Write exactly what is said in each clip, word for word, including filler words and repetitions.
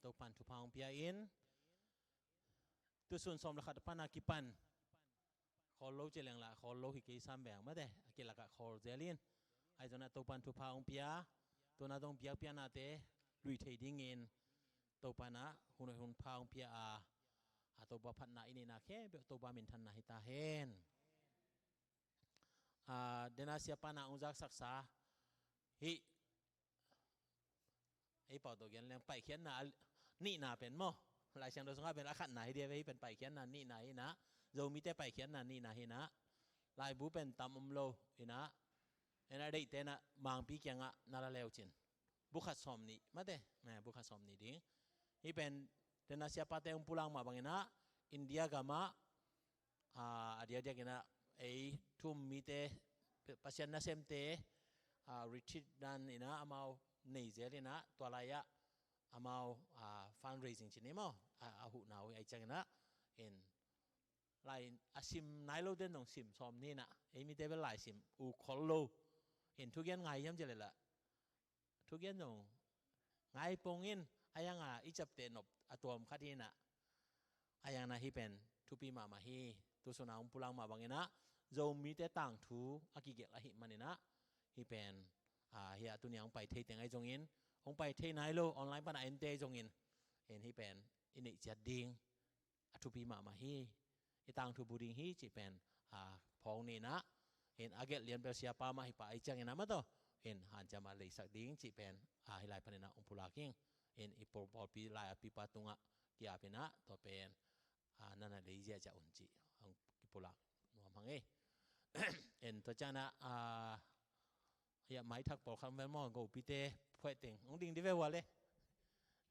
Topan thupha hong pia in. Tusun sawm le khat pana kipan khawl lo ci leng lah khawl lo hi kei sam beng mate, a kilakah khawl zel in. Ahi zongin ah Topan thupha hong pia, tuna dong biakpiaknate lui thei dingin Topan ah hun hoih hun pha hong pia a, a Topa phatna i neihna khempeuh Topa minthanna hi ta hen. A, dena siapa na hong zaksaksa hih ei pau tawh gen leng paikhiatna a nihna pen maw, Lai Siangtho sungah pen a khatna hi dia ve, hih pen paikhiatna nihna hi nah, Zomite paikhiatna nihna hi nah, laibu pen tam om lo hi nah, en a deihte nah Mangpi kiangah na la leu cin bu khat sawm nih mate, eh, bu khat sawm nih ding. Hih pen dena siapate hong pulak mah bangin ah India gamah a, a diakdiak in ah ei thu-um mite, Pasian nasemte, a, retreat dan in ah amau nei zel in ah tua lai-ah amau, a, fundraising ci ni maw, a, a huhna uh ahi ciangin ah, in lai a sim nai lo den dong sim sawm ni nah, ei mite bel lai sim uh khol lo, in thugen ngai hiam ci leh lah thugen zong ngai pong in, a yang a i ciapteh nop a tuam khat hi nah, a yang nah hih pen thupi mahmah hi. Tusun a hong pulak mah bangin ah Zomite tangthu a kigelh ahih manin ah hih pen, a, hih a tuni a hong pai thei teng ahi zongin, hong pai thei nai lo online pana ente ahi zongin, en hih pen i neih ciat ding a thupi mahmah hi. I tangthu bu ding hi cih pen, a, phawng ni nah, in a gelh lian bel siapa mah hi pah ahi ciangin ah mah tawh, in hanciam a leisak ding cih pen, a, hih lai panin ah hong pulak ing. In i pawl, pawlpi lai a pipa tungah ki-ap in ah tua pen, a, na na lei ziahziah un cih hong kipulak nuam hang ei. In tua ciangin ah, a, Hiah maithak pawlkhat vel maw, gopite phuaih teng hong ding di ve ua le.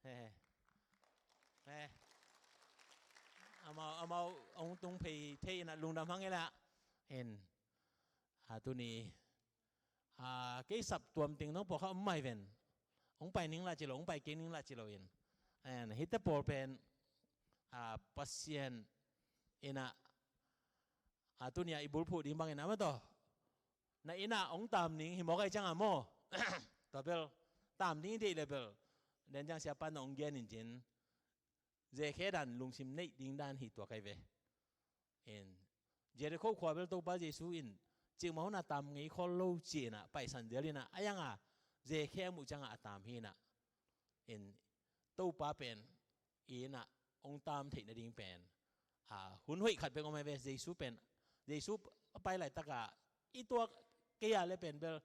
He, he. Amau, amau hong tung phei thei in ah lungdam hang ei lah. Hen. A, tuni, a, kei sap tuam teng nong pawlkhat om mai ven. Hong pai ning lah ci lo, hong pai kei ning lah ci lo in. Hen, hihte pawl pen, a, Pasian in ah, a, tuni a i bulphuh ding bangin ah mah tawh na inn ah hong tam ning hi mawk ahi ciangin maw. Tua bel tam ding i deih leh bel, den ciang siapa na hong gen in cin, zekhe dan lungsim neih ding dan hi tua kai ve. In, Jericho khua bel Topa Jesu in cikmah hun a tam ngei khol lo ci-in ah paisan zel in ah, a yang a zekhe a muh ciangin a tam hi nah. In, Topa pen i inn ah hong tam theih nading pen, a, hun hoih khat bek om ahi ve. Jesu pen, Jesu a pai laitak a i tuak kei a leh pen bel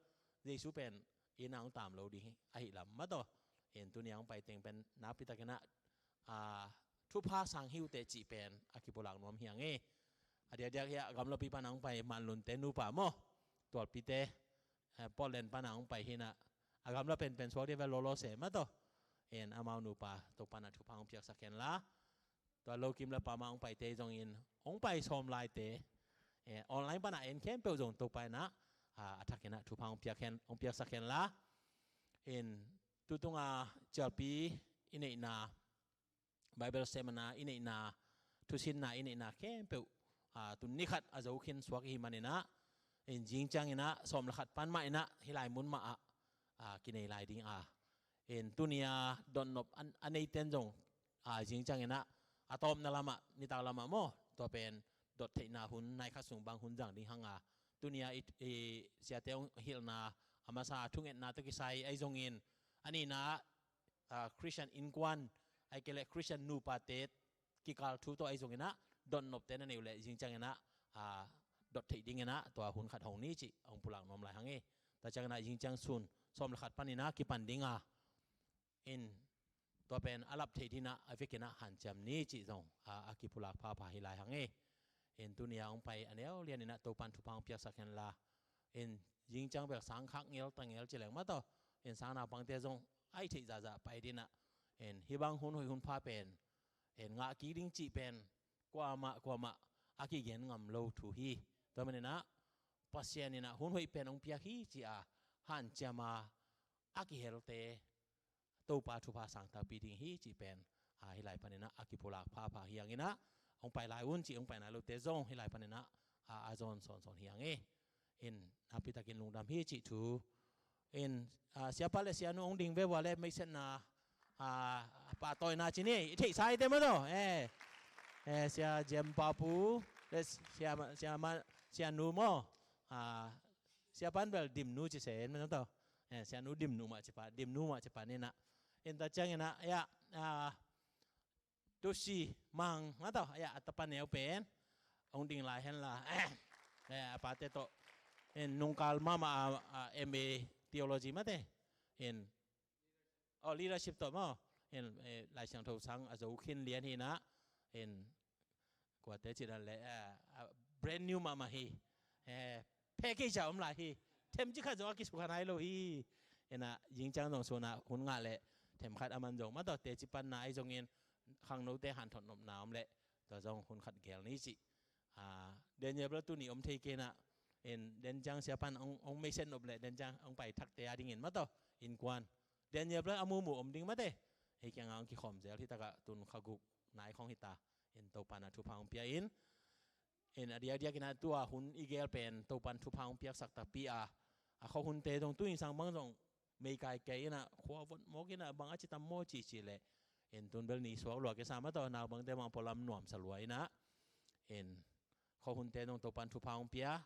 Jesu pen i inn ah hong tam lo ding hi, ahih lam mah tawh. In, tuni a hong pai teng pen nakpi takin ah, a, thupha sang hi uh teh cih pen a kipulak nuam hi hang ei. A diakdiak hiah a gamlapi pan a hong pai Manlunte nupa maw, tualpite, eh, Portland pan a hong pai hi nah, a gamla penpen suak ding ve, lolo se mah tawh. En, amau nupa Topan ah thupha hong piaksak hen la. Tua lo kim la pam a hong paite zongin hong pai sawm laite, eh, online pan a en khempeuh zong Topa in ah, a, a thak in ah thupha hong piak hen, hong piaksak hen la. En, tutung a cialpi i neihna, Bible seminar i neihna, thusinna i neihna khempeuh, a, tun ni khat a zo khin suak i hih manin ah, in, zing ciangin ah sawm le khat pan mah in ah hih lai mun mah ah, a, kinei lai ding a. In, tuni a dotnop a, a neite in zong, a, zing ciangin ah a tawpna lamah, nitak lamah maw, tua pen dot theihna hun nai khat sung bang hun zang ding hang a. Tuni a i, i siate hong hilhna, a masa thungetna tawh kisai ahi zongin, a nihna, a, Christian innkuan, ahih kei leh Christian nupate kikal thu tawh ahi zongin ah, dotnopte na neih uh leh zing ciangin ah, a, dot theih dingin ah tua hun khat hong ni cih hong pulak nuam lai hang ei. Tua ciangin ah zing ciang sun sawm le khat panin ah kipan ding a, in, tua pen a lap theih dingin ah a vekin ah hanciam ni cih zong, a, a kipulak phapha hi lai hang ei. In, tuni a hong pai a neu lianin ah Topan thupha hong piaksak hen la. In, zing ciang bel sang khak ngel ta ngel ci leng mah tawh, in, sang naupangte zong a hih theih zahzah pai dingin ah, in, hih bang hun hoih hun pha pen, in, ngah kik ding cih pen kuamah kuamah a kigen ngam lo thu hi. Tua manin ah Pasian in ah hun hoih pen hong piak hi ci a hanciam a, a kihelte Topa thupha sang takpi ding hi cih pen, a, hih lai panin ah a kipulak phapha hi hangin ah, hong pai lai un cih, hong pai nai lote zong hih lai panin ah, a, a zawn sawnsawn hi hang ei. In, nakpi takin lungdam hi cih thu. In, a, siapa le sianu hong ding ve ua leh meisiatna, a, a pahtawina ci ni, i theihsa i te maw taw. Eh, eh, Sia Jem Papu, le Sia Ma, Sia Ma, Sia Nu maw. Ah, Sia Pan bel Dim Nu ci sen maw taw. Eh, Sia Nu Dim Nu mah ci pa, Dim Nu mah ci pa ni na. In ta ciang ina, ya, ah, Tusi Mang maw taw, ya, a tapa neu pen hong ding lai hen la. Eh, a pate tawh. In nungkal mahmah a, a M A Theology mate. In, oh, leadership tawh maw. In, eh, Lai Siangtho sang a zo khin lian hi na. In, kuate ci dan le, eh, a brand new mahmah hi. Eh, package a om lai hi. Them ci khat zong a kisukha nai lo hi. Ina, zing ciang zong suna hun ngah le them khat a man zong maw taw, teci panna ahi zongin khangnote hanthot nopna om le tua zong hun khat gel ni ci. Ah, Daniel bel tuni om thei kei na. In den ciang Sia Pan hong, hong meisen nop le den ciang hong pai thakte a dingin maw taw, innkuan. Daniel bel a mumu om ding mate. Hei kiangah hong kikhawm zel hi takah tun kha guk nai khawng hi ta. In Topa na thupha hong pia in. In a diakdiak ina tua hun i gel pen Topan thupha hong piaksak takpi a, a khuahunte zong tu in sang bang zong meikai kei ina khua vot mawk ina bang a ci tam maw ci ci le. In tun bel ni suak lua kei sa maw taw, nau bangte bang pualam nuamsa lua ina. In khuahunte zong Topan thupha hong pia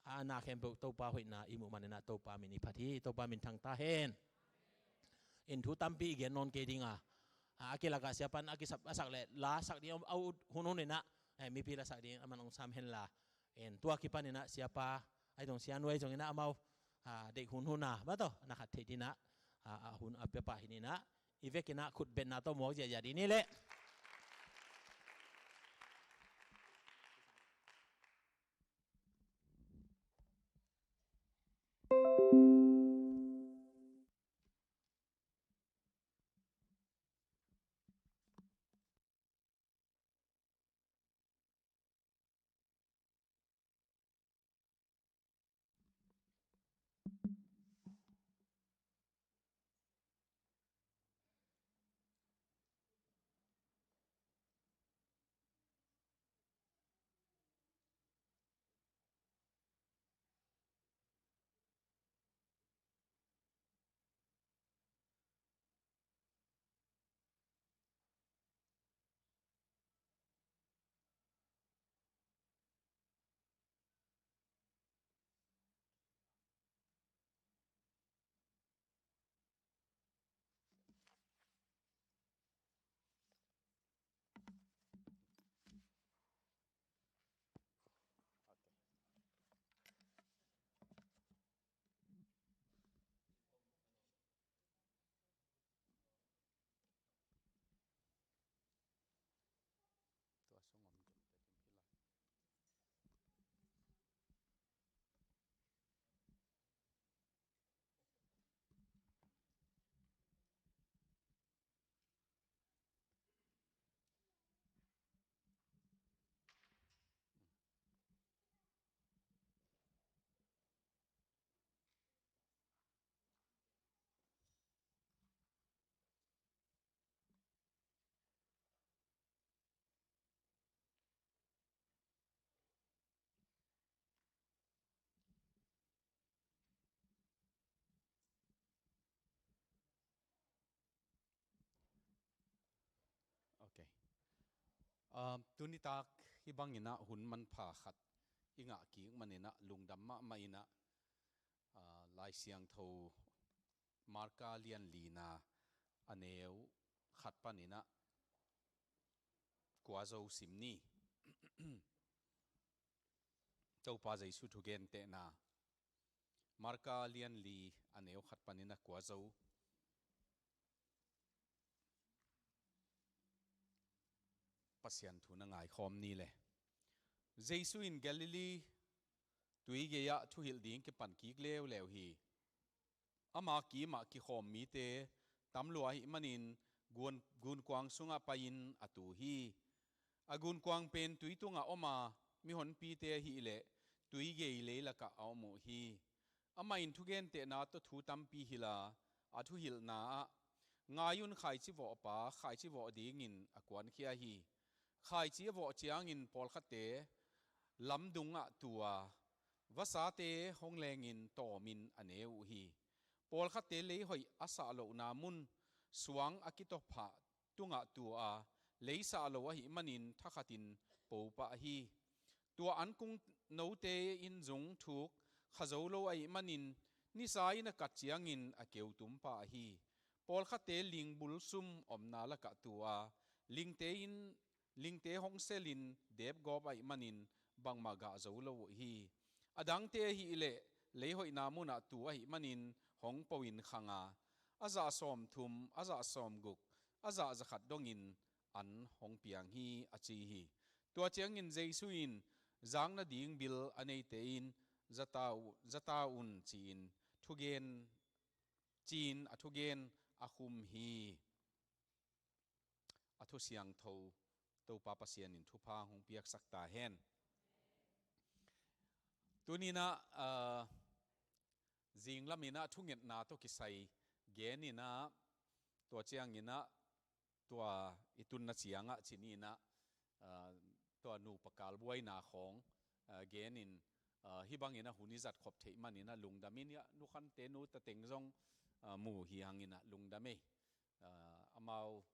a, na khempeuh Topa hoihna i muh man ina Topa min i phat hi, Topa min thang ta hen. In thu tampi i gen nawn kei ding a, a, a kilakah Sia Pan a kisap a sak le la sak ding a ut hunhun ina, eh, mipi la sak ding a man hong sam hen la. In tua kipan ina Siapa ahi zong Sia Nu ahi zong ina amau, ah, deih hunhun a maw taw, na khat theih ding ina, ah, a hun a pia pah hi ina, i vek ina khut betna tawh muak ziahziah ding ni le. Ok. Ah, tuni tak hih bangin ah hun manpha khat i ngah kik manin ah lungdam mahmah in ah, ah, Lai Siangtho Marka lian lina a neu khat panin ah kua zo sim ni. Topa Jesu thugentehna. Marka lian li a neu khat panin a kua zo. Pasian thu na ngaikhawm ni le. Jesu in Galilee tuigei ah thuhilh ding kipan kik leuleu hi. Ama kimah kikhawm mite tam lua ahih manin gun, gunkuang sungah pai-in a tu hi. A gunkuang pen tui tungah om a, mihonpite ahih leh tuigei leilakah a om uh hi. Amah in thugentehna tawh thu tampi hilh a, a thuhilhna ah, "Ngai un, khaici vawhpa khaici vawh dingin a kuankhia hi. Khaici a vawh ciangin pawlkhatte lamdungah tu a, vasate hong lengin tawmin a ne uh hi. Pawlkhatte lei hoih a sah lohna mun, suang a kitophah tungah tu a, leisah lo ahih manin thakhatin po pah hi. Tua ankung note in zung thuk kha zo lo ahih manin nisa in a kat ciangin a keu tum pah hi. Pawlkhatte ling bulsum omna lakah tu a, lingte in, lingte hong selin depgawp ahih manin bangmah gah zo lo uh hi. A dangte ahih leh leihoihna munah tu ahih manin hong po in khang a, a zah sawmthum, a zah sawmguk, a zah zakhat dongin an hong piang hi, a ci hi. Tua ciangin Jesu in, "Zak nading bil a neite in za ta u-, za ta un," ci-in thugen, ci-in a thugen a khum hi. A thu siangtho Topa Pasian in thupha hong piaksak ta hen. Tuninah, ah, zinglam inah thungetna tawh kisai gen inah, tua ciang inah tua i tunna ciangah cin inah, ah, tua nupa kalbuaina khawng, ah, gen in, ah, hih bang inah hun i zat khop theih man inah lungdam in, ah, nukhante nu tateng zong, ah, mu hi hang inah lungdam ei. Ah, amau,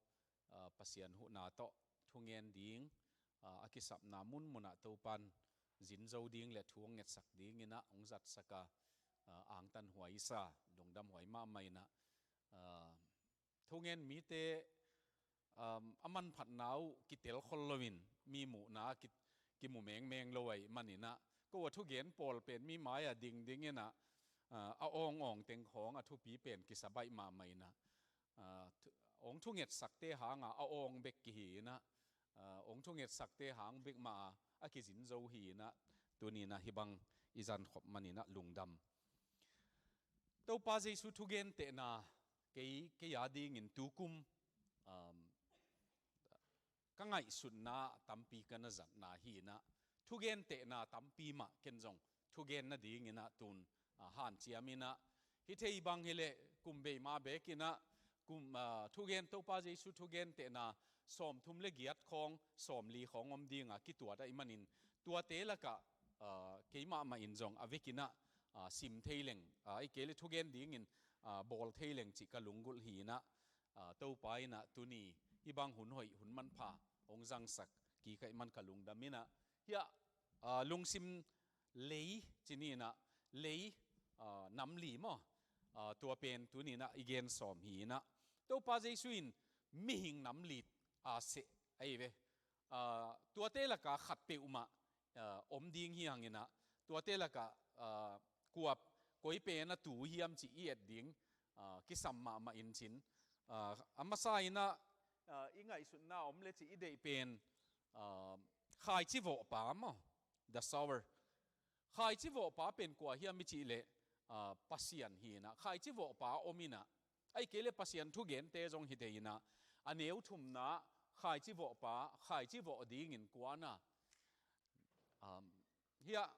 ah, Pasian huhna tawh thungen ding, ah, a kisapna munmunah Topan zin zo ding le thu hong ngetsak ding inah hong zatsak a, ah, angtan huai i sa, lungdam huai mahmah inah, ah, thungen mite, um, a manphatna uh kitel khol loin mi muhna ki, kimu mengmeng lo ahih man inah, ko a thugen pawl pen mi mai-ah dingding inah, ah, a awngawng teng khawng a thupi pen kisa baih mahmah inah, ah, thu-, hong thungetsakte hanga a awng bek kihi inah, ah, hong thungetsakte hang bek mah a kizin zo hi inah, tuninah hih bang i zan khop man inah lungdam. Topa Jesu thugentehna kei, kei a dingin tukum, um, ka ngaihsutna tampi ka na zatna hi inah, thugentehna tampi mah ken zong thugen nading inah tun, ah, hanciam inah, hi thei bang hileh kum bei ma bek inah, kum, ah, thugen Topa Jesu thugentehna sawmthum le giat khawng, sawmli khawng om dinga kituat ahih manin, tuate lakah, ah, keimahmah in zong a vek inah, ah, sim thei leng, ah, ahih kei le thugen dingin, ah, bawl thei leng cih ka lunggulh hi inah, ah, Topa inah tuni hih bang hun hoih hun manpha hong zangsak kik ahih man ka lungdam inah, hiah, ah, lungsim lei cin inah, lei, ah, nam li maw, ah, tua pen tuni inah i gen sawm hi inah, Topa Jesu in mihing nam li a seh ahi ve. Ah, tuate lakah khat peuhmah, ah, om ding hi hang inah, tuate lakah, ah, kua, koi pen a tu hiam cih i et ding, ah, kisam mahmah in cin. Ah, a masa inah, ah, i ngaihsutna om le cih i deih pen, ah, khaici vawhpa maw, the sower. Khaici vawhpa pen kua hiam i cih leh, ah, Pasian hi inah, khaici vawhpa om inah, ahih kei le Pasian thugente zong hi thei inah, a neu thumna khaici vawhpa, khaici vawh dingin kua na, um, hiah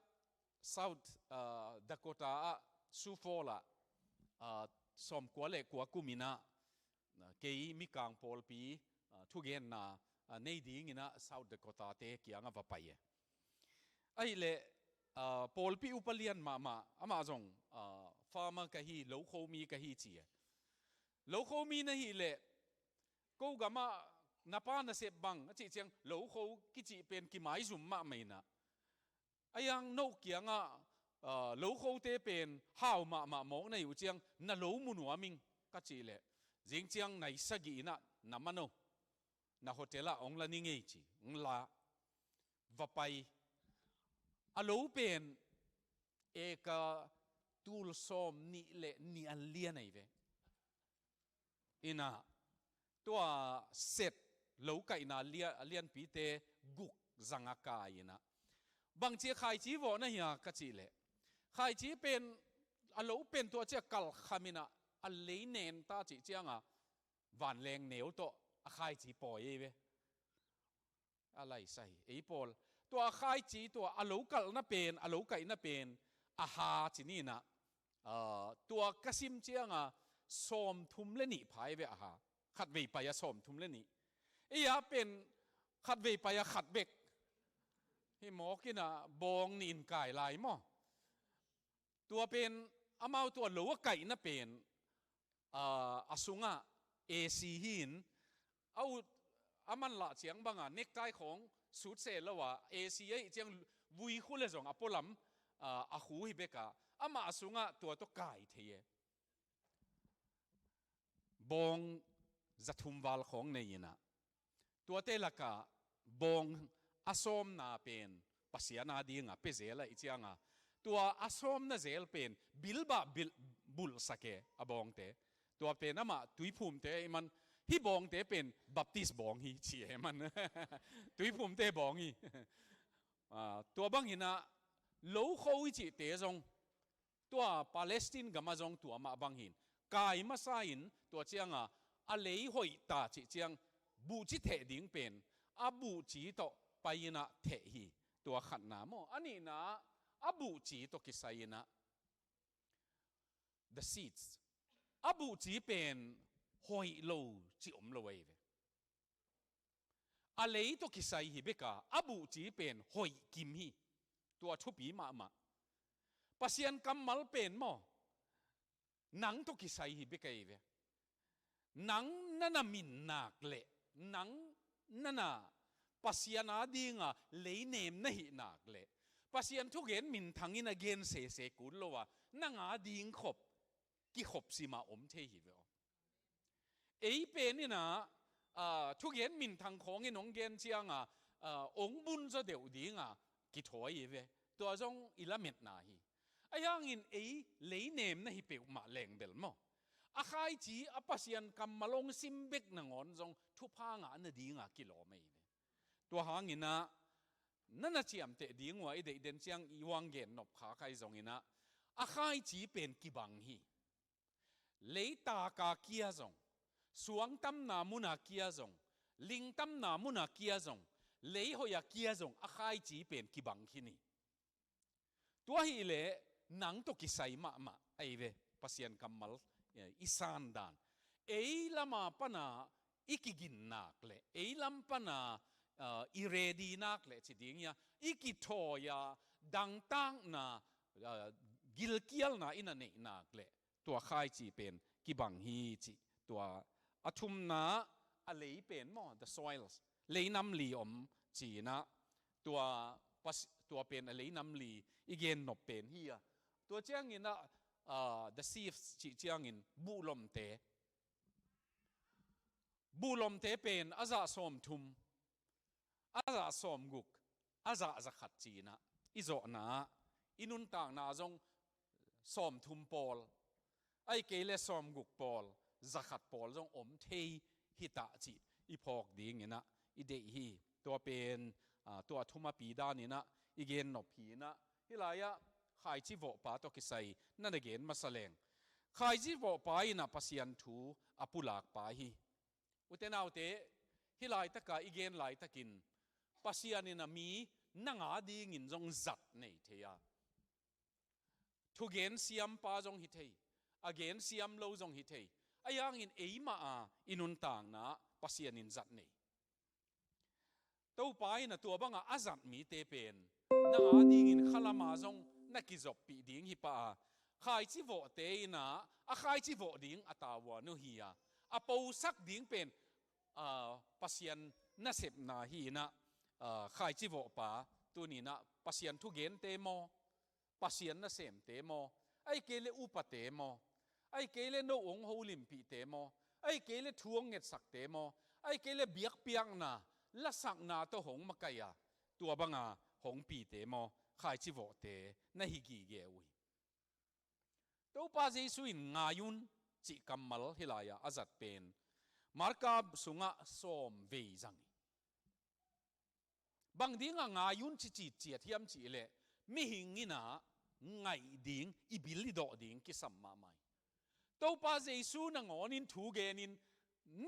South, ah, Dakota ah, Sioux Falls ah, ah, sawmkua le kua kum inah, ah, kei Mikang pawlpi, ah, thugenna, ah, nei ding inah South Dakota te kiangah va pai e. Ahih leh, ah, pawlpi upa lian mahmah, amah zong, ah, farmer ka hi, lokho mi ka hi ci e. Lokho mi na hih leh, ko gamah na pa nasep bang a cih ciang, lokho kicih pen kimaizum mahmah inah. A yang no kiangah, ah, lokhote pen hau mahmah mawk na hih uh ciang, na lo mu nuam ing ka cih leh, zing ciang nai sagih inah na man o, na hotel ah hong la ning ei ci, hong la, va pai. A lo pen eka tul sawm nih le nih a lian ahi ve. Inah, tua set lo kaihna lia-, a lianpite guk zanga kai inah, bangci a khaici vawh na hia ka cih leh, khaici pen, a lo pen tua ciah kalkham inah, a lei nen ta cih cianga vanleng neu tawh a khaici pawi ei ve. A laisa hi, ei pawl. Tua a khaici, tua a lo kalhna pen, a lo kaihna pen, a ha ci ni inah, ah, tua ka sim cianga sawmthum le nih pha ei ve a ha. Khatvei pai a sawmthum le nih. Ei a pen khatvei pai a khat bek. Hih mawk inah bawng nih in kai lai maw. Tua pen amau tua lo a kaihna pen, ah, a sungah A C hi in, a ut, a manlah ciang banga necktie khawng sut se lo a, A C ahih ciang vui khu le zong a pualam, ah, a khu hi beka, amah sungah tua tawh kai thei e. Bawng za thum val khawng nei inah, tuate lakah bawng a sawmna pen Pasian a dinga pia zel ahih cianga, tua a sawmna zel pen bilbah bil, bulhsak e a bawngte. Tua pen amah tuiphumte ahih man, hih bawngte pen Baptist bawng hi ci e man. Tuiphumte bawng hi. Ah, tua banginah lokho i cihte zong, tua Palestine gamah zong tua mah bang hin, kai masa in tua cianga a lei hoih ta cih ciang buhci theh ding pen a buhci tawh pai inah theh hi. Tua khatna maw, a nihna a buhci tawh kisai inah, the seeds, a buhci pen hoih lo ci om lo ahi ve. A lei tawh kisai hi beka, a buhci pen hoih kim hi. Tua thupi mahmah. Pasian kammal pen maw, nang tawh kisai hi beka hi ve. Nang nana min nak leh, nang nana Pasian a dinga leinem na hih nak leh, Pasian thugen minthang in a gen sese kul lo a, nang a ding khop kikhop sima om thei hi ve aw. Ei pen inah, ah, thugen minthang khawngin hong gen cianga, ah, hong bunzaw deuh dinga kithawi hi ve. Tua zong i lametna hi. Ahi hangin ei leinem na hi peuhmah lengbel maw, a khaici a Pasian kammal hong sim bek nangawn zong thupha ngah nadinga kilawm ahi ve. Tua hanginah nana ciamteh ding uh a i deih den ciang i uang gen nop kha khai zonginah, a khaici pen kibang hi. Leitaka kia zong, suangtamna muna kia zong, lingtamna muna kia zong, leihoiha kia zong a khaici pen kibang khin hi. Tua hileh nang tawh kisai mahmah ahi ve, Pasian kammal, eh, i sandan. Ei lama pana i kiginnak leh, ei lam pana, ah, i readynak leh ci ding hia, i kithawi a, dangtakna, ah, gilkialna i na neihnak leh, tua khaici pen kibang hi cih. Tua a thumna, a lei pen maw, the soils, leinam li om cinah, tua pas, tua pen a leinam li i gen nop pen hi a. Tua cianginah, ah, the seeds cih ciangin buhlomte. Buhlomte pen a zah sawmthum, a zah sawmguk, a zah zakhat cinah i zawhna, i nuntakna zong sawmthum pawl, ahih kei le sawmguk pawl, zakhat pawl zong om thei hi ta cih i phawk dinginah i deih hi. Tua pen, ah, tua thum a pi daninah i gen nop hinah, hih lai-ah khaici vawhpa tawh kisai na na gen masa leng, khaici vawhpa inah Pasian thu a pulakpa hi. Ute naute, hih laitaka i gen laitakin Pasian inah mi nang a dingin zong zat nei thei a, thugen siampa zong hi thei, a gen siam lo zong hi thei. Ahi hangin eimah a i nuntakna Pasian in zat nei. Topa inah tua banga a zat mite pen nang a dingin khalama zong na kizoppih ding hi pah a, khaici vawhte inah a khaici vawh ding a tavuan uh hi a, a posak ding pen, ah, Pasian nasepna hi inah, ah, khaici vawhpa tuninah Pasian thugente maw, Pasian nasemte maw, ahih kei le upate maw, ahih kei le no hong holimpihte maw, ahih kei le thu hong ngetsakte maw, ahih kei le biakpiakna, lasakna tawh hong makaih a, tua banga hong pite maw, khaici vawhte na hi gige uh hi. Topa Jesu in ngai un cih kammal hih lai-ah a zat pen Marka sungah sawm vei zang hi. Bang dinga ngai un ci citciat hiam cihleh, mihing inah ngaih ding, i bil i dawh ding kisam mahmah hi. Topa Jesu nangawn in thu genin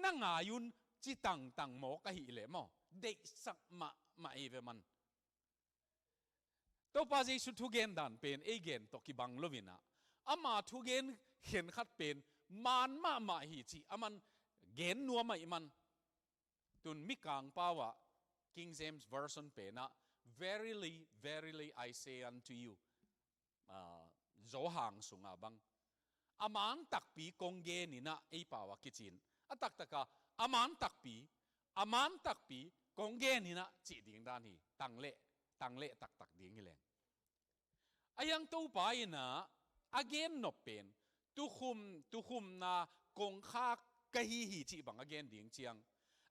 na ngai un ci tangtang mawk ahileh maw, deihsak mahmah hi ve man. Topa Jesu thugen dan pen ei gen tawh kibang loinah, ama thugen khenkhat pen maan mahmah hi cih a man gen nuam ahih man. Tun Mikang pau ah, King James Version penah, "Verily, verily, I say unto you," ah, Johan sunga bang, "A mang takpi kong geninah," ei pau ah kicin. A taktaka, "A mang takpi, a man takpi kong gen in ah cih ding dan hi. Tang leh, tang leh taktak ding hi leng. A hiang Topa in ah a gen nop pen tukhum, tukhumna kongkhak ka hi hi cih bang a gen ding ciang,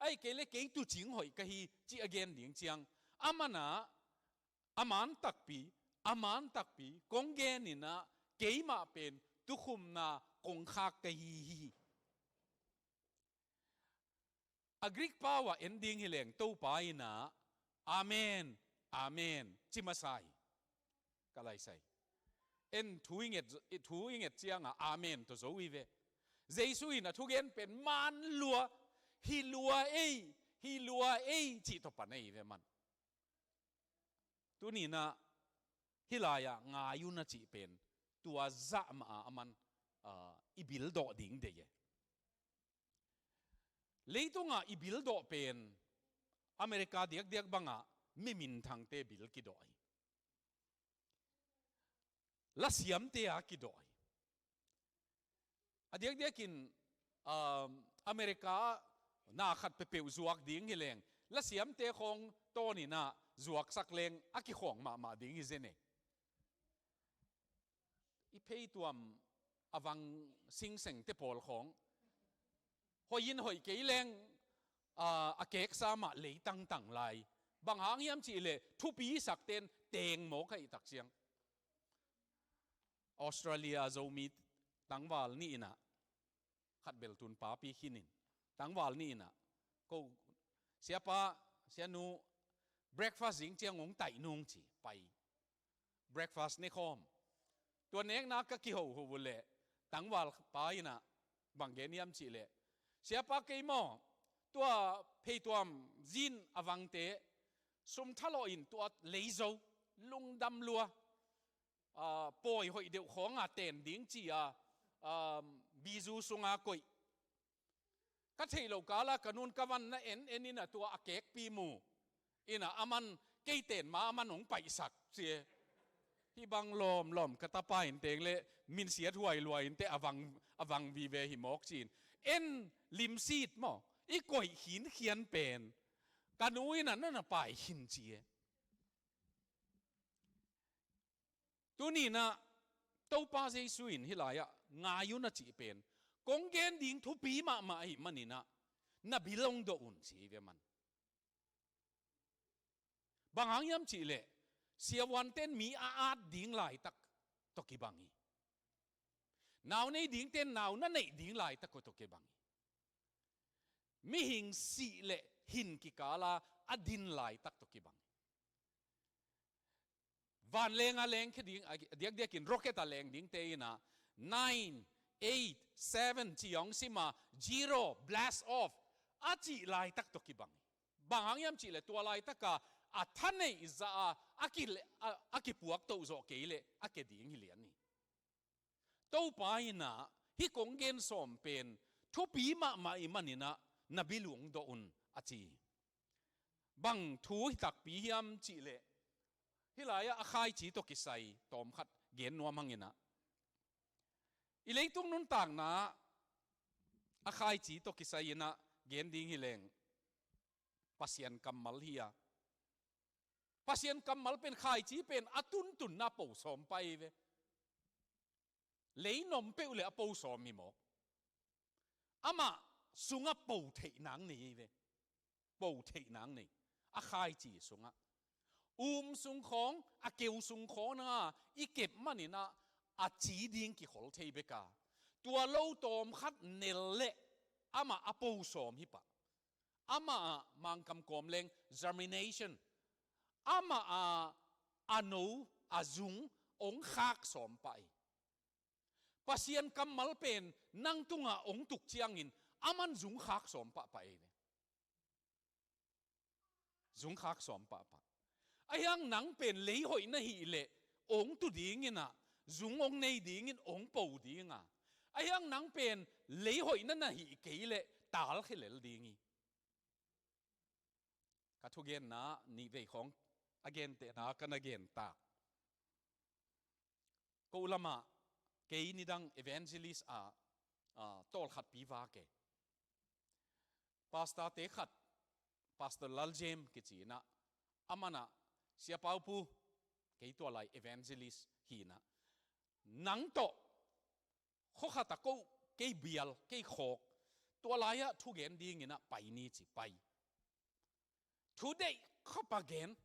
ahih kei leh kei tuucing hoih ka hi cih a gen ding ciang, a man ah a man takpi, a man takpi kong gen in ah keimah pen tukhumna kongkhak ka hi hi. A Greek pau ah en ding hi leng Topa in ah amen, amen ci masa hi. Ka laisai en thu i nget, thu i nget ciang ah amen tawh zo hi ve. Jesu in a thugen pen man lua, hi lua ei, hi lua ei cih tawh pan ei ve man. Tuni in ah hih lai-ah ngai un a cih pen tua zah mah a man, ah, i bil dawh ding deih e. Leitungah i bil dawh pen America diakdiak bangah mi minthangte bil kidawh hi. Lasiamte a kidawh hi. A diakdiakin, um, America na khat peuhpeuh zuak ding hi leng lasiamte khawng tawn in ah zuaksak leng a kikhawng mahmah ding hi zen e. I pheituam a vang singsengte pawl khawng hoih in hoih kei leng, ah, a keksa mah lei tangtang lai. Bang hang hiam cih leh thupi sakte'n teng mawk ahih tak ciang. Australia Zomi tangval nih in ah, khat bel tun papi khin in, tangval nih in ah, ko, "Siapa, sianu, breakfast zing ciang hong taih nung," ci, pai. Breakfast ne khawm. Tua nekna ka kihoho uh leh tangval pa in ah bang gen hiam cih leh, "Siapa, kei maw, tua pheituam zin a vangte sum thalawh in tua lei zo, lungdam lua, ah, pawi hoih deuh khawng a ten ding ci a, ah, bizu sung a koih. Ka theih loh kal ah ka nu'n ka van na en en in ah tua a kekpi mu in ah a man, kei ten ma a man hong paihsak," ci e. Hih bang lawmlawm ka tapa in teng leh minsiat huai lua in teh a vang, a vang vive hi mawk ci-in. En limsit maw, i koih khinkhian pen ka nu in ah na na pai khin ci e. Tuni in ah Topa Jesu in hih lai-ah ngai un a cih pen kong gen ding thupi mahmah ahih manin ah na bil hong dawh un ci hi ve man. Bang hang hiam cih leh siavuante'n mi a at ding laitak tawh kibang hi. Nau nei dingte'n nau na neih ding laitak tawh kibang hi. Mihing sih leh hin kikal a a din laitak tawh kibang hi. Vanleng a lengkhia ding, a diakdiakin rocket a leng dingte in ah nine, eight, seven ci hong sim a, zero, blast off a cih laitak tawh kibang hi. Bang hang hiam cih leh tua laitak a a thaneih zah a a ki, a, a kipuak toh zawh kei leh a kia ding hi lian hi. Topa in ah hih kong gen sawm pen thupi mahmah ahih manin ah na bil hong dawh un a ci. Bang thu hi takpi hiam cih leh hih lai-ah a khaici tawh kisai tawm khat gen nuam hang in ah, i leitung nuntakna a khaici tawh kisai in ah gen ding hi leng Pasian kammal hi a, Pasian kammal pen khaici pen a tuntunna po sawm pah hi ve. Lei nuam peuh leh a po sawm hi mawk. Amah sungah po theih nang nei hi ve. Po theih nang nei. A khaici sungah, um sung khawng, a keu sung khawng ah i kep manin ah a ci ding kikhol thei bek a, tua lo tawm khat nel leh amah a po sawm hi pah. Amah ah Mangkam kawm leng germination. Amah ah a no, a zung hong khak sawm pah hi. Pasian kammal pen nang tungah hong tuk ciangin a man zung khak sawm pahpah hi ve. Zung khak sawm pahpah. Ahi hang nang pen lei hoih na hih leh hong tu dingin ah, zung hong nei dingin hong po ding a, ahi hang nang pen lei hoih na na hih kei leh talkhia lel ding hi. Ka thugenna nihvei khawng a gentehna ka na gen ta. Ko lamah kei nidang evangelist ah, ah, tawlkhatpi vak e. Pastorte khat Pastor Laljem kici inah, amanah, Sia Paupu, kei tua lai evangelist hi inah, nang tawh khua khat ah ko, kei bial, kei khawk, tua lai-ah thugen ding inah pai ni ci pai. Thudeih khop a gen.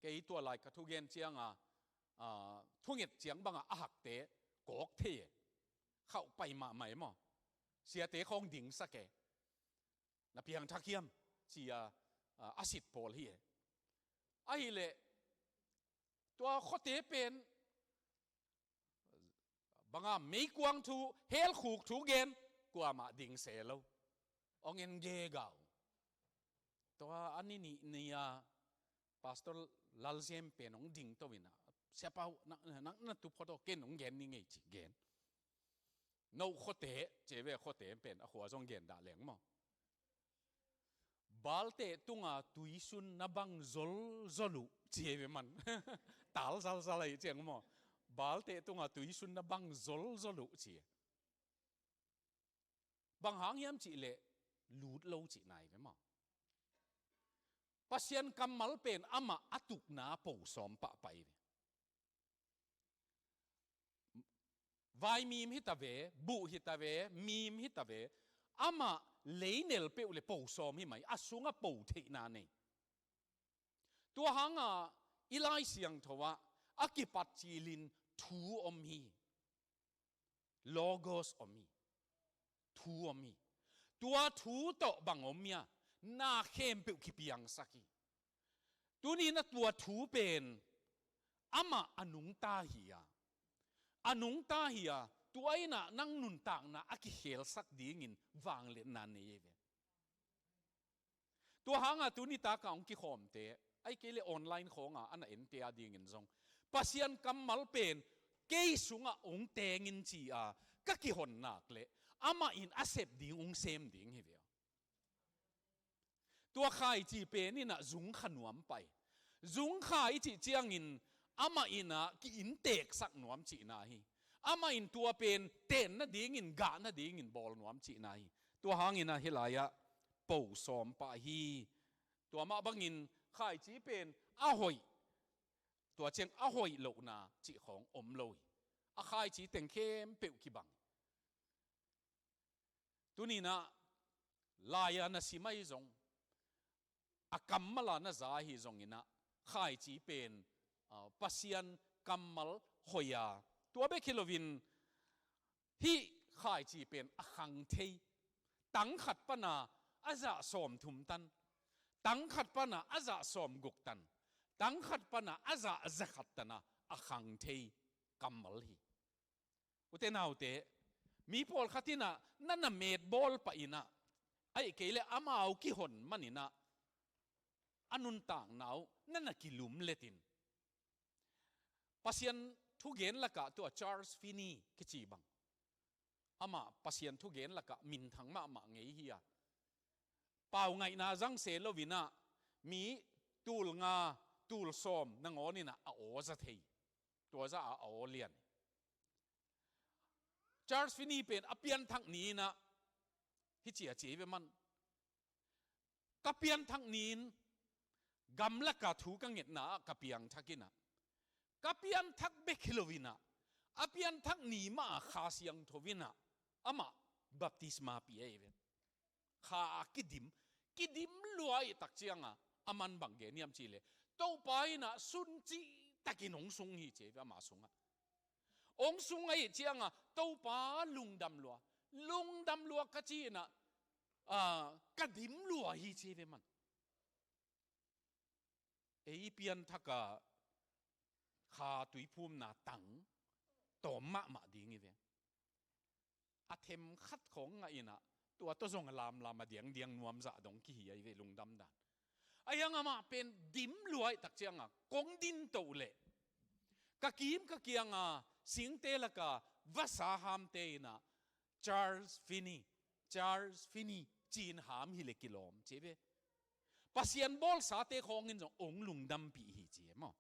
Kei tua lai ka thugen cianga, ah, thunget ciang banga a hakte kawk thei e. Khauh pai mahmah e maw. Siate khawng dingsak e. Na piangthak hiam? Ci-a, ah, a sit pawl hi e. Ahileh tua khuate pen banga meikuang thu, helkhuk thu gen, kuamah ding se lo. Ong en gegau. Tua a ni nih ni-a Pastor Laljem pen ong ding to inah, Sia Pau, nang, nang na tup khuate ken ong gen ni ngei ci gen. No khuate, ci ve khuate pen a khua zong gen dah leng maw. Balte tunga tuisun na bang zolzol uh ci ve man. Tal zalzal ahi ciang maw. Balte tunga tuisun na bang zolzol uh ci. Bang hang hiam cihleh lut lo cihna hi ve maw. Pasian kammal pen amah a tukna po sawm pahpah hi ve. Vaimim hi ta ve, buh hi ta ve, mim hi ta ve, amah leinel peuh le po sawm hi mai, a sungah po theihna nei. Tua hanga i Lai Siangtho ah a kipat cilin thu om hi. Logos om hi. Thu om hi. Tua thu tawh bang om hi a, na khempeuh kipiangsak hi. Tuni na tua thu pen amah a nungta hi a, a nungta hi a, tua inah nang nuntakna a kikhelsak dingin vangliatna nei hi ve. Tua hanga tuni taka hong kikhawmte, ahih kei le online khawnga a na ente a dingin zong Pasian kammal pen kei sungah hong tengin ci-a ka kihon nak le amah in a sep ding hong sem ding hi ve. Tua khaici pen inah zungkha nuam pai. Zungkha i cih ciangin amah inah ki-innteksak nuam cihna hi. Amah in tua pen tenna dingin, gahna dingin bawl nuam cihna hi. Tua hangin ah hih lai-ah po sawm pah hi. Tua mah bangin khaici pen a hoih, tua ciang a hoih lohna cih khawng om lo hi. A khaici teng khempeuh kibang. Tuni inah lai-a na sim ahi zong, a kammal a na za ahi zong inah khaici pen, ah, Pasian kammal hoih a, tua bek hi loin hih khaici pen a khang thei. Tang khat pana a zah sawmthum tan, tang khat pana a zah sawmguk tan, tang khat pana a zah zakhat tana a khang thei kammal hi. Ute naute, mi pawlkhat inah na na metbawl pah inah, ahih kei le amau kihon man inah a nuntakna uh na na kilumlet in. Pasian thugen lakah tua Charles Finney kici bang, amah Pasian thugen lakah minthang mahmah ngei hi a, pau ngaihna zang se lo inah mi tul nga, tul sawm nangawn inah a aw za thei. Tua zah a aw lian. Charles Finney pen a pianthak ni inah hih ci a ci ve man. Ka pianthak ni-in gamlaka thu ka ngetna ah ka piangthak inah, ka pianthak bek hi lo inah, a pianthak ni mah a Kha Siangtho inah amah baptisma pia hi ve. Kha a kidim, kidim lua ahih tak cianga a man bang gen hiam cihleh, Topa inah sun cihtakin hong sung hi ci hi ve ama sungah. Hong sung ahih cianga Topa lungdam lua, lungdam lua ka ci inah, ah, ka dim lua hi ci hi ve man. Ei pianthaka Kha tuiphumna tang tawm mahmah ding hi ve. A them khat khawng ngah inah tua tawh zong a lamlam a diangdiang nuam zah dong kihi ahi ve lungdam dan. Ahi hang amah pen dim lua ahih tak cianga kong din toh leh ka kim ka kianga singte laka vasa hamte inah Charles Finney, Charles Finney ci-in ham hileh kilawm ci hi ve. Pasian bawlsate khawngin zong hong lungdampih hi ci hi maw.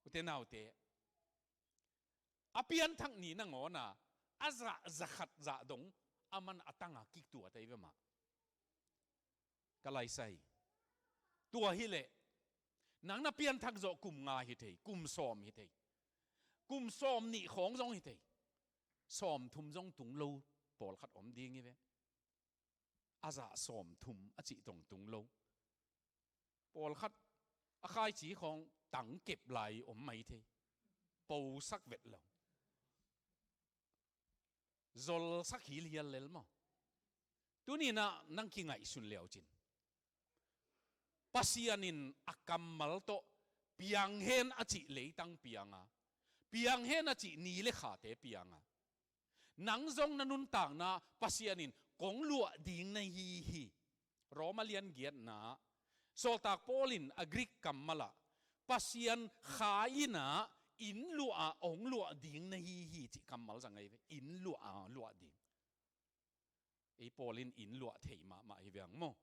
Ute naute, a pianthak ni nangawn a, a zah zakhat zah dong a man a tanga kiktuat ahi ve mah. Ka laisai. Tua hileh nang na pianthak zawh kum nga hi thei, kum sawm hi thei, kum sawm nih khawng zong hi thei. Sawm thum zong tung lo pawlkhat om ding hi ve. A zah sawm thum a cih tong tung lo. Pawlkhat a khaici khawng tang kep lai om mai thei. Posak vet lo. Zolsak hilhial lel maw? Tuninah nang kingaihsun leucin, Pasian in a kammal tawh piang hen a cih leitang pianga, piang hen a cih ni le khate pianga, nang zong na nuntakna Pasian in kong luah ding na hi hi. Roma lian giatna, sawltak Paul in a Greek kammalah Pasian kha inah inn luah a hong luah ding na hi hi cih kammal zang ahi ve. Inn luah a luah ding. Ei Paul in inn luah thei mahmah hi viang maw?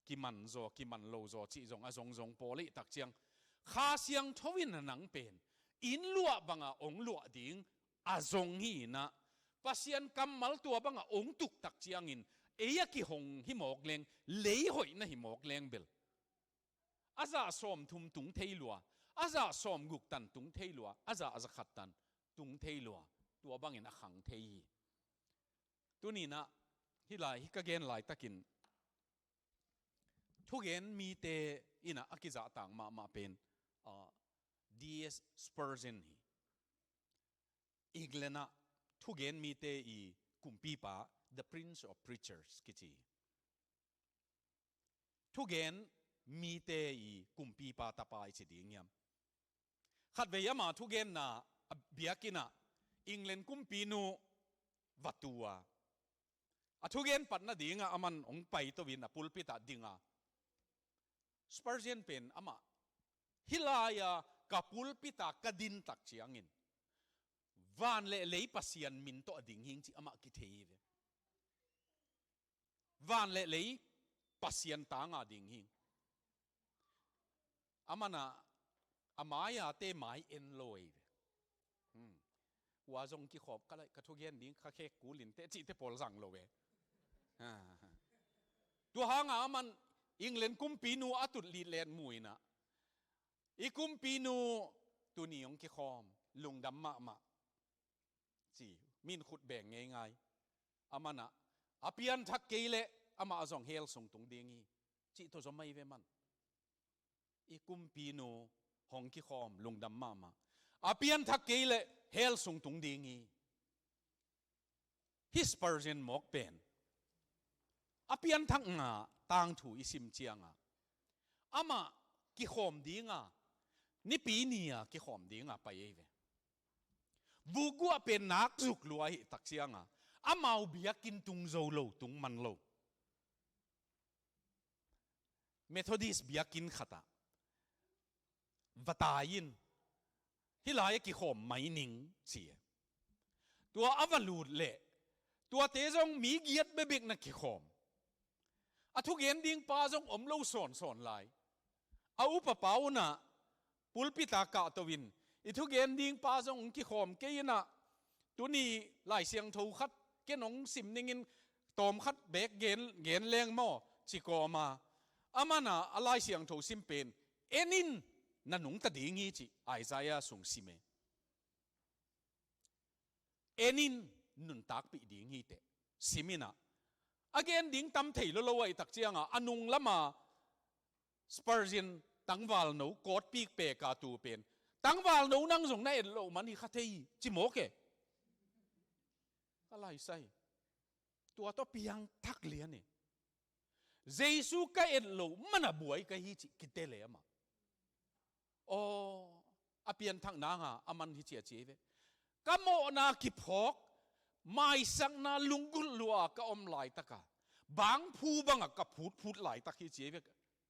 Kiman zaw, kiman lo zaw cih zong a zongzong Paul ih takciang Kha Siangtho in a nang pen inn luah banga hong luah ding a zong hi inah, Pasian kammal tua banga hong tuk takciangin ei a kihong hi mawk leng, lei hoih na hi mawk leng bel, a zah sawm thum tung thei lua, a zah sawm guk tan tung thei lua, a zah a za khat tan tung thei lua, tua bangin a khang thei hi. Tuninah hih lai, hih ka gen laitakin thugen mite inah a kizahtak mahmah pen, ah, D S Spurgeon hi. England ah thugen mite i kumpipa, the Prince of Preachers kici. Thugen mite i kumpipa tapa i ci ding hiam? Khatvei ama thugenna a biakinnah England kumpinu va tu a, a thugen patna dingah aman hong paito in a pulpit ah ding a, Spurgeon pen amah, hih lai-a ka pulpit ah ka din takciangin van le lei Pasian min tawh a ding hing ci amah kithei hi ve. Van le lei Pasian tanga ding hing. Amanah a mai-a te mai en lo ei ve. Hmm. Ua zong kikhawp ka laih, ka thugen ding kha khek kulin teh cihte pawl zang lo ve. Ha. Tua hanga aman England kumpinu a tut litlet mu inah, i kumpinu tuni hong kikhawm, lungdam mahmah ci, min khut beng ngeingai. Amanah a pianthak kei leh amah zong hell sung tung ding hi cih tawh zom ahi ve man. I kumpinu hong kikhawm, lungdam mahmah. A pianthak kei leh hell sung tung ding hi. Hih Spurgeon mawk pen a pianthak nga tangthu i sim cianga amah kikhawm dinga, Nipi ni-a kikhawm dinga pai ei ve. Vukguah pen nak zuk lua ahih takcianga amau biakinn tung zo lo, tung man lo. Methodist biakinn khatah va tai in, hih lai-ah kikhawm mai ning ci. Tua a va lut leh tuate zong mi giat bekbek na kikhawm. A thugen dingpa zong om lo sawnsawn lai. A upapa unah pulpit ah kahto in, i thugen dingpa zong hong kikhawm kei inah, tuni Lai Siangtho khat ken hong sim ningin, tawm khat beek gen, gen leng maw ci kawma, amanah a Lai Siangtho sim pen, en in, na nungta ding hi ci Isaiah sung sim e. En in, nuntakpih ding hi teh. Sim inah a gen ding tam thei lolo ahih takcianga a nung lama Spurgeon tangvalno kawtpik peka tu pen, tangvalno nang zong na et loh man hi kha thei hi ci mawk e. Ka laisai. Tua tawh piangthak lian e. Jesu ka et loh mana buai ka hi cih kite le amah. Aw, a pianthak nanga aman hi cia ci ve. Ka mawhna kiphawk, maisakna lunggulh lua ka om laitaka, bangphu banga ka phutphut laitak hi ci ve.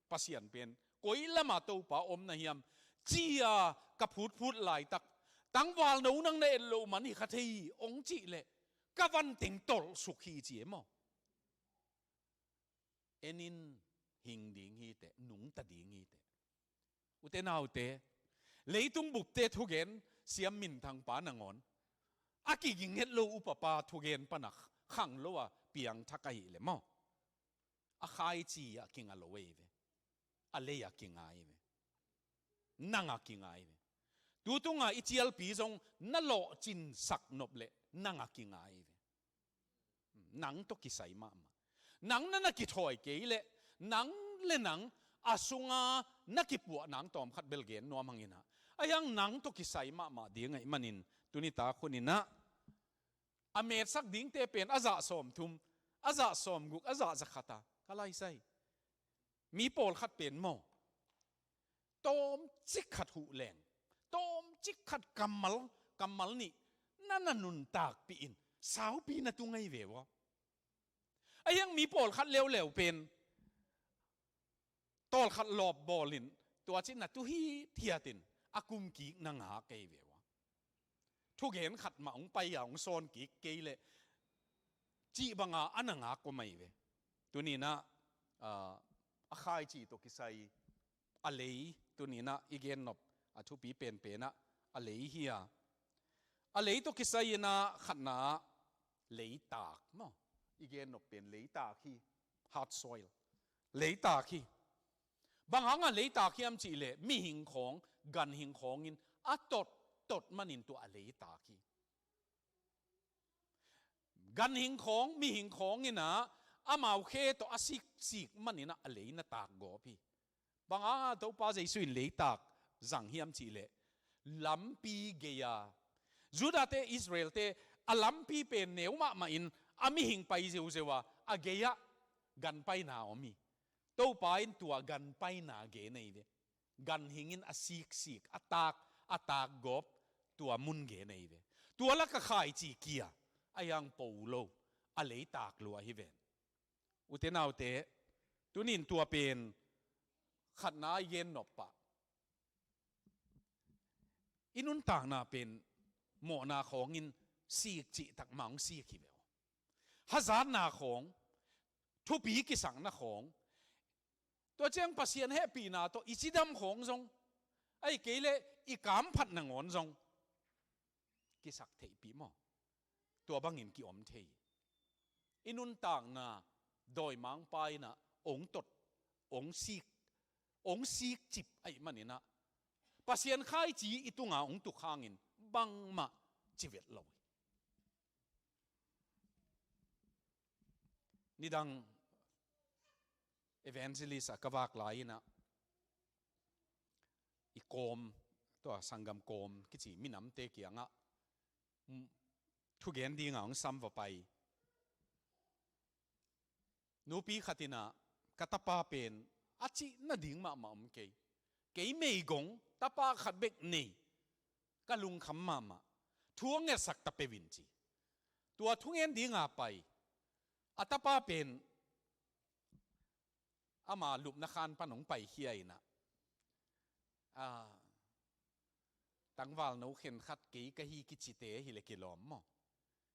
Pasian pen koi lama Topa om na hiam cia ka phutphut laitak, tangvalno nang na et loh man hi kha thei hi hong cih leh ka vanteng tolhsuk hi ci e maw? En in, hing ding hi teh, nungta ding hi teh. Ute naute, leitung bupte thugen siam minthangpa nangawn a kiging het lo upapa thugen pana khang lo a piangthak ahih leh maw? a khaici ah kinga lo ei ve. A lei ah kinga ei ve. Nang ah kinga ei ve. Tutunga i cialpi zong na lawhcinsak nop leh nang ah kinga ei ve. Nang tawh kisai mahmah. Nang na na kithawi kei leh nang le nang a sunga na kipuah nang tawmkhat bel gen nuam hang inah. Ahi hang nang tawh kisai mahmah ding ahih manin tuni tak hun inah a metsak dingte pen a zah sawmthum, a zah sawmguk, a zah zakhat a ka laisai. Mi pawlkhat pen maw, tawmcik khat huh leng, tawmcik khat kammal, kammal nih na na nuntakpih in saupi na tu ngei ve ua. Ahi hang mi pawlkhat leuleu pen tawlkhat lawp bawlin tua cih na tu hithiatin a kumkik na ngak ei ve ua. Thugen khat mah hong pai a hong sawn kik kei leh cih banga a na ngak kua mai ve. Tuninah, ah, a khaici tawh kisai a lei, tuninah i gennop a thupi penpenah a lei hi a. A lei tawh kisai inah khatna ah leitak maw? I gennop pen leitak hi. Hard soil. Leitak hi. Bang hanga leitak hiam cihleh mihing khawng, ganhing khawngin a tot, tot manin tua a leitak hi. Ganhing khawng, mihing khawng inah amau khe tawh a siksik maninah a lei na tak gawp hi. Bang hanga Topa Jesu in leitak zang hiam cihleh lampi gei-a Judah-te, Israel-te a lampi pen neu mahmah in a mihing pai zeuzeu a, a gei-ah gan paina om hi. Topa in tua gan paina gen ei ve. Ganhing in a siksik, a tak, a tak gawp tua mun gen ei ve. Tua lak a khaici kia, ahi hang po lo, a leitak lua hi ven. Ute naute, tunin tua pen khatna i gennop pah. I nuntakna pen mawhna khawngin sik cihtak mah hong sik hi ve aw. Hazatna khawng, thupi kisakna khawng, tua ciang Pasian hehpihna tawh i cidam khawng zong, ahih kei leh i kamphat nangawn zong kisak theihpih maw? Tua bangin kiom thei. I nuntakna dawimangpa inah ong tot, ong sik, ong sik cip ahih maninah Pasian khaici i tunga ong tuk hangin bangmah ci vet lo hi. Nidang evangelist a ka vak lai inah i kawm, tua sanggam kawm kici minamte kiangah, mm, thugen dinga hong sam va pai. Nupi khat inah ka tapa pen a cih nading mahmah om kei. Kei meigong tapa khat bek nei, ka lungkham mahmah. Thu a ngetsak ta peuh in ci. Tua thungen dinga pai a tapa pen ama lupna khan pan hong paikhia inah, ah, tangvalno khenkhat kei ka hi kicite hileh kilawm maw?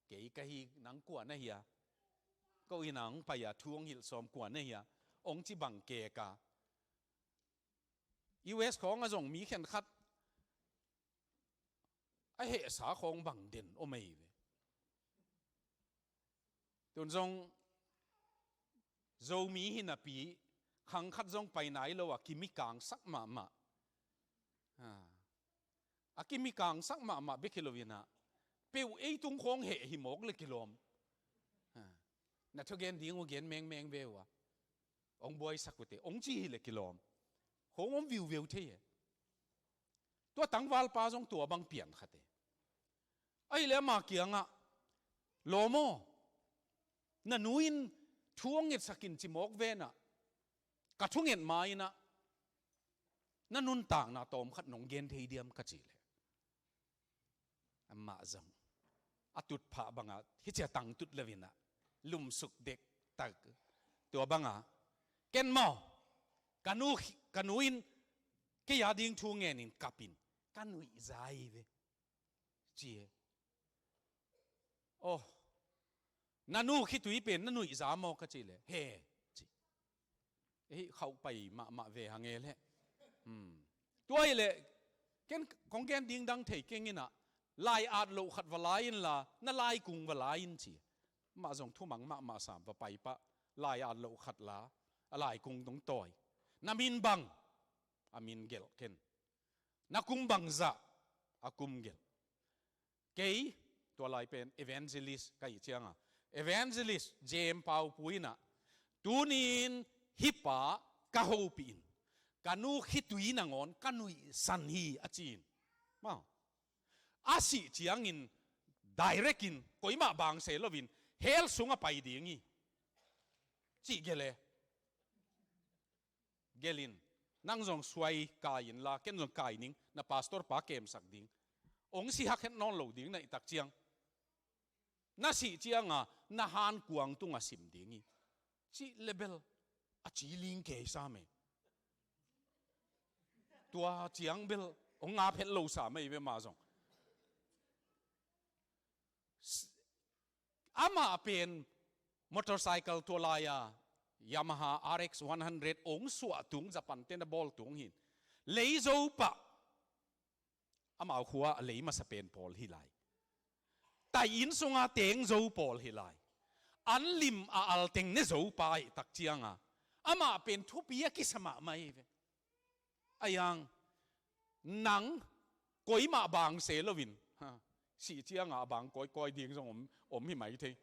Kei ka hi, nang kua na hi a? Ko inn ah hong pai a thu hong hilh sawm, kua na hi a? Hong ci bang kek a. U S khawng a zong mi khenkhat a hehsa khawng bang den om ei ve. Tun zong Zomi hi napi khang khat zong pai nai lo a kimikangsak mahmah. Ha. A kimikangsak mahmah bek hi lo inah, peuh ei tung khawng heh hi mawk le kilawm. Ha. Na thugen ding uh gen mengmeng ve uh a, hong buaisak uh teh, hong ci hileh kilawm. Khawng om viuveu thei e. Tua tangvalpa zong tua bang pian khat e. Ahileh ama kiangah, lawm aw, na nu in thu hong ngetsak in ci mawk ve nah, ka thunget ma inah na nuntakna tawmkhat nong gen thei diam ka cih leh, amah zong a tutphah bangah hih cia tangtut lo inah lumsuk dektak. Tua bangah, ken maw, ka nu, ka nu in kei a ding thu ngenin kap in ka nuihza hi ve, ci e. Oh, na nu khitui pen na nuihza maw ka cih leh, he, ci. Hih khauh pai mahmah ve hang e leh. Hmm. Tua hileh ken kong gen ding dang thei keng inah, lai at loh khat va la inla, na laikung va la in ci. Mah zong thumang mahmah sam, va pai pah. lai at loh khat la, a lai kung tung tawi. Na min bang, a min gelh ken. Na kum bangzah, a kum gelh. Kei, tua lai pen evangelist ka hih cianga, evangelist Jem Pau Pu in ah, tunin hih pa ka hopih in, ka nu khitui nangawn ka nuihsan hi a ci in. Mau. A sih ciangin direct in, koimah bangse loin, hell sung a pai ding hi. Cih gelh e. Gelh in, nang zong suai kai inla, ken zong kai ning, na pastor pa kemsak ding. Ong si hak het nawn lo ding na hih tak ciang. Na sih cianga, na hankuang tungah sim ding hi. Cih le bel, a ci ling kei sam e. Tua ciang bel, ong ngap het lo sam e ve mah zong. S-, amah pen motorcycle tua lai-a, Yamaha R X one hundred ong suah tung, Japan te na bawl tung hi in. Lei zo pah. Amau khua a lei masa pen pawl hi lai. Tai inn sunga teng zo pawl hi lai. An lim a al teng ne zo pa hih tak cianga, amah pen thupi a kisa mahmah hi ve. Ahi hang, nang koimah bangse loin, ha, sih cianga a bang kawikawi ding zong om, om hi mai thei.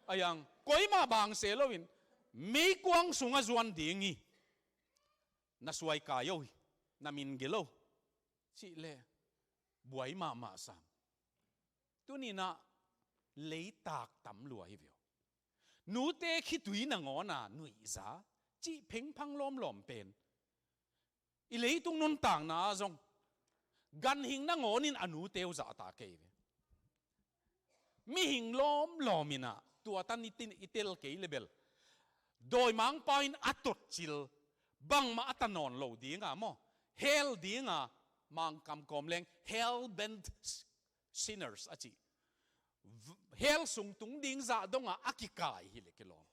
Ahi hang, koimah bangse loin, meikuang sungah zuan ding hi. Na suai kai o hi, na min gelh o. Cih le, buai mahmah sam. Tuni-in ah leitak tam lua hi ve aw. Nute khitui nangawn a nuihza, cih phengphang lawmlawm pen, i leitung nuntakna ah zong, ganhing nangawn in a nute uh zahtak hi ve. Mihing lawmlawm in ah, tua tan i tin, i tel kei le bel, dawimangpa in a totcil, bangmah a ta nawn lo dinga maw, hell dinga, Mangkam kawm leng hell bent sinners a ci. V-, hell sung tung ding zah donga a kikai hi le kilawm.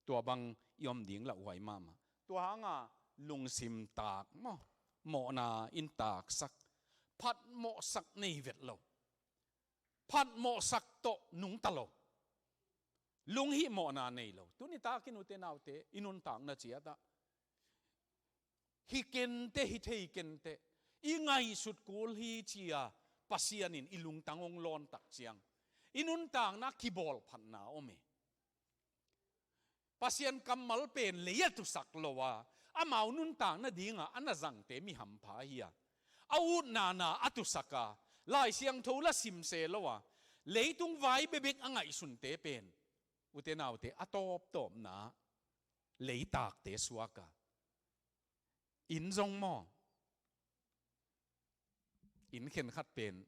Tua bang i om ding lauhuai mahmah. Tua hanga lungsim tak maw, mawhna in taksak, phatmawhsak nei vet lo. Phatmawhsak tawh nungta lo. Lunghihmawhna nei lo. Tuni takin ute naute, i nuntakna ciatah, hi kenteh, hi thei kenteh, i ngaihsut kul hi ci-a Pasian in i lungtang hong lawn tak ciang, i nuntakna kibawlphatna om e. Pasian kammal pen lei a tusak lo a, amau nuntak nadinga a na zangte mi hampha hi a, a utna na a tusak a, Lai Siangtho la sim se lo a, leitung vai bekbek a ngaihsunte pen, ute naute, a tawptawpna leitakte suak a, inn zong maw, inn khenkhat pen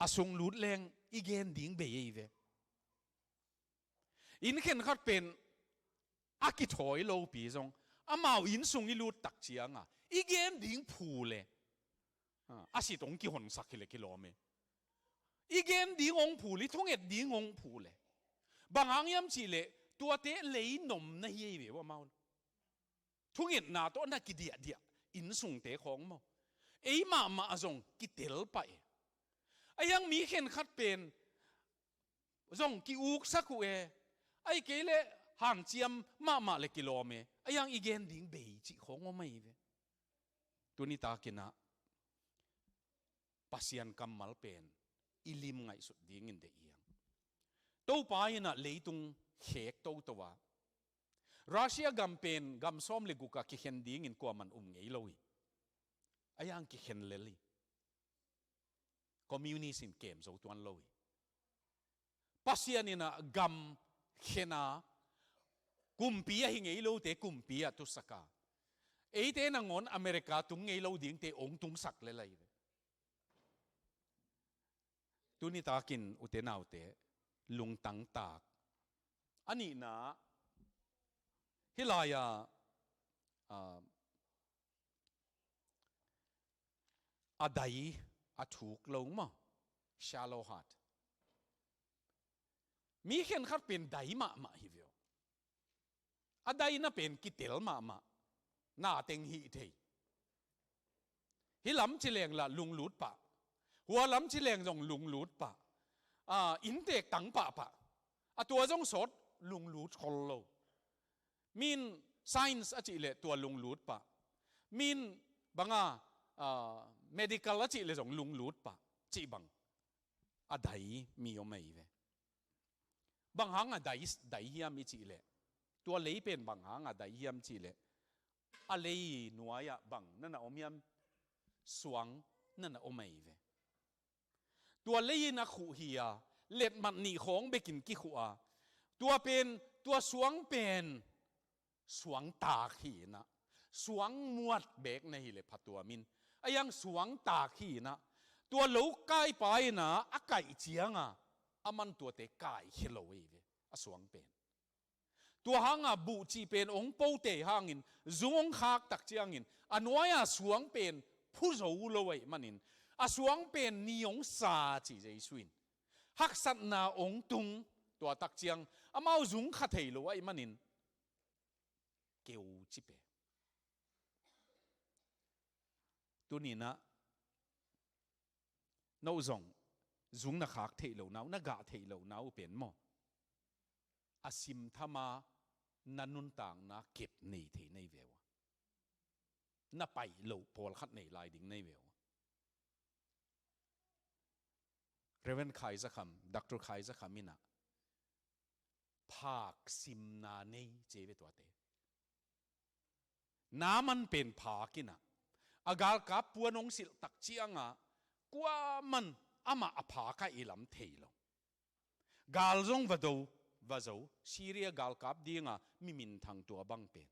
a sung lut leng i gen ding bei ei ve. Inn khenkhat pen a kithawi lopi zong, amau inn sung i lut tak cianga i gen ding phu le, ha, a sit hong kihonsak hi le kilawm e. I gen ding hong phu le, i thunget ding hong phu le, bang hang hiam cih leh tuate lei nomna hi ei ve uh amau. Thungetna tawh na kidiahdiah inn sungte khawng maw, ei mahmah zong kitel pah e. Ahi hang mi khenkhat pen zong ki-uksak uh e, ahih kei leh hanciam mahmah le kilawm e, ahi hang i gen ding bei cih khawng om ahi ve. Tuni takin ah Pasian kammal pen i lim ngaihsut dingin deih hi hang. Topa in ah leitung khek toto a, Russia gam pen gam sawm le guk ah kikhen dingin kuaman um ngei lo hi. Ahi hang kikhen lel hi. Communist in kem zo tuan lo hi. Pasian in ah gam khen a, kumpi ahi ngei lote kumpi ah tusak a, eite nangawn America tung ngei lo dingte hong tungsak lel ahi ve. Tuni takin ute naute, lungtang tak. A nihna, hih lai-a, ah, a dai a thuk lo maw, shallow heart. Mi khenkhat pen dai mahmah hi ve aw. A daina pen kitel mahmah, na teng hih thei. Hih lam ci leng lah lunglut pah, hua lam ci leng zong lunglut pah, ah, inntek tang pahpah, a tua zong sawt lunglut khol lo. Min science a cih leh tua lunglut pah. Min banga, ah, medical a cih leh zong lunglut pah. Cih bang a dai mi om ahi ve. Bang hang a dai, dai hiam i cih leh, tua lei pen bang hang a dai hiam cih leh, a lei nuai-ah bang na na om hiam? Suang na na om ahi ve. Tua lei in a khuh hi a, letmat nih khawng bekin kikhuh a, tua pen, tua suang pen suang taak hi inah, suang muat beek na hi leh phatuam in, a iang suang taak hi inah, tua lo kaipa inah a kaih cianga, a man tuate kaikhia lo ahi ve, a suang pen. Tua hanga buhcih pen ong pote hangin, zung ong khak tak ciangin, a nuai-a suang pen phu zo lo ahih manin, a suang pen ni ong sa ci Jesu in, haksatna ong tung, tua tak ciang amau zung kha thei lo ahih manin, keu ci pe. Tuninah no zong zung na khak theih lo na uh, na gah theih lo na uh pen maw, a simthama na nuntakna kep nei thei na hi ve uh a, na paih loh pawlkhat nei lai ding na hi ve uh a. Reverend Khai Za Kham, Doctor Khai Za Kham inah phak simna nei ci ve tuate. Naaman pen phak inah, a galkap puan ong silh tak cianga, kuaman amah a phak a i lam thei lo. Gal zong va do, va zo, Syria galkap dinga mi minthang tua bang pen.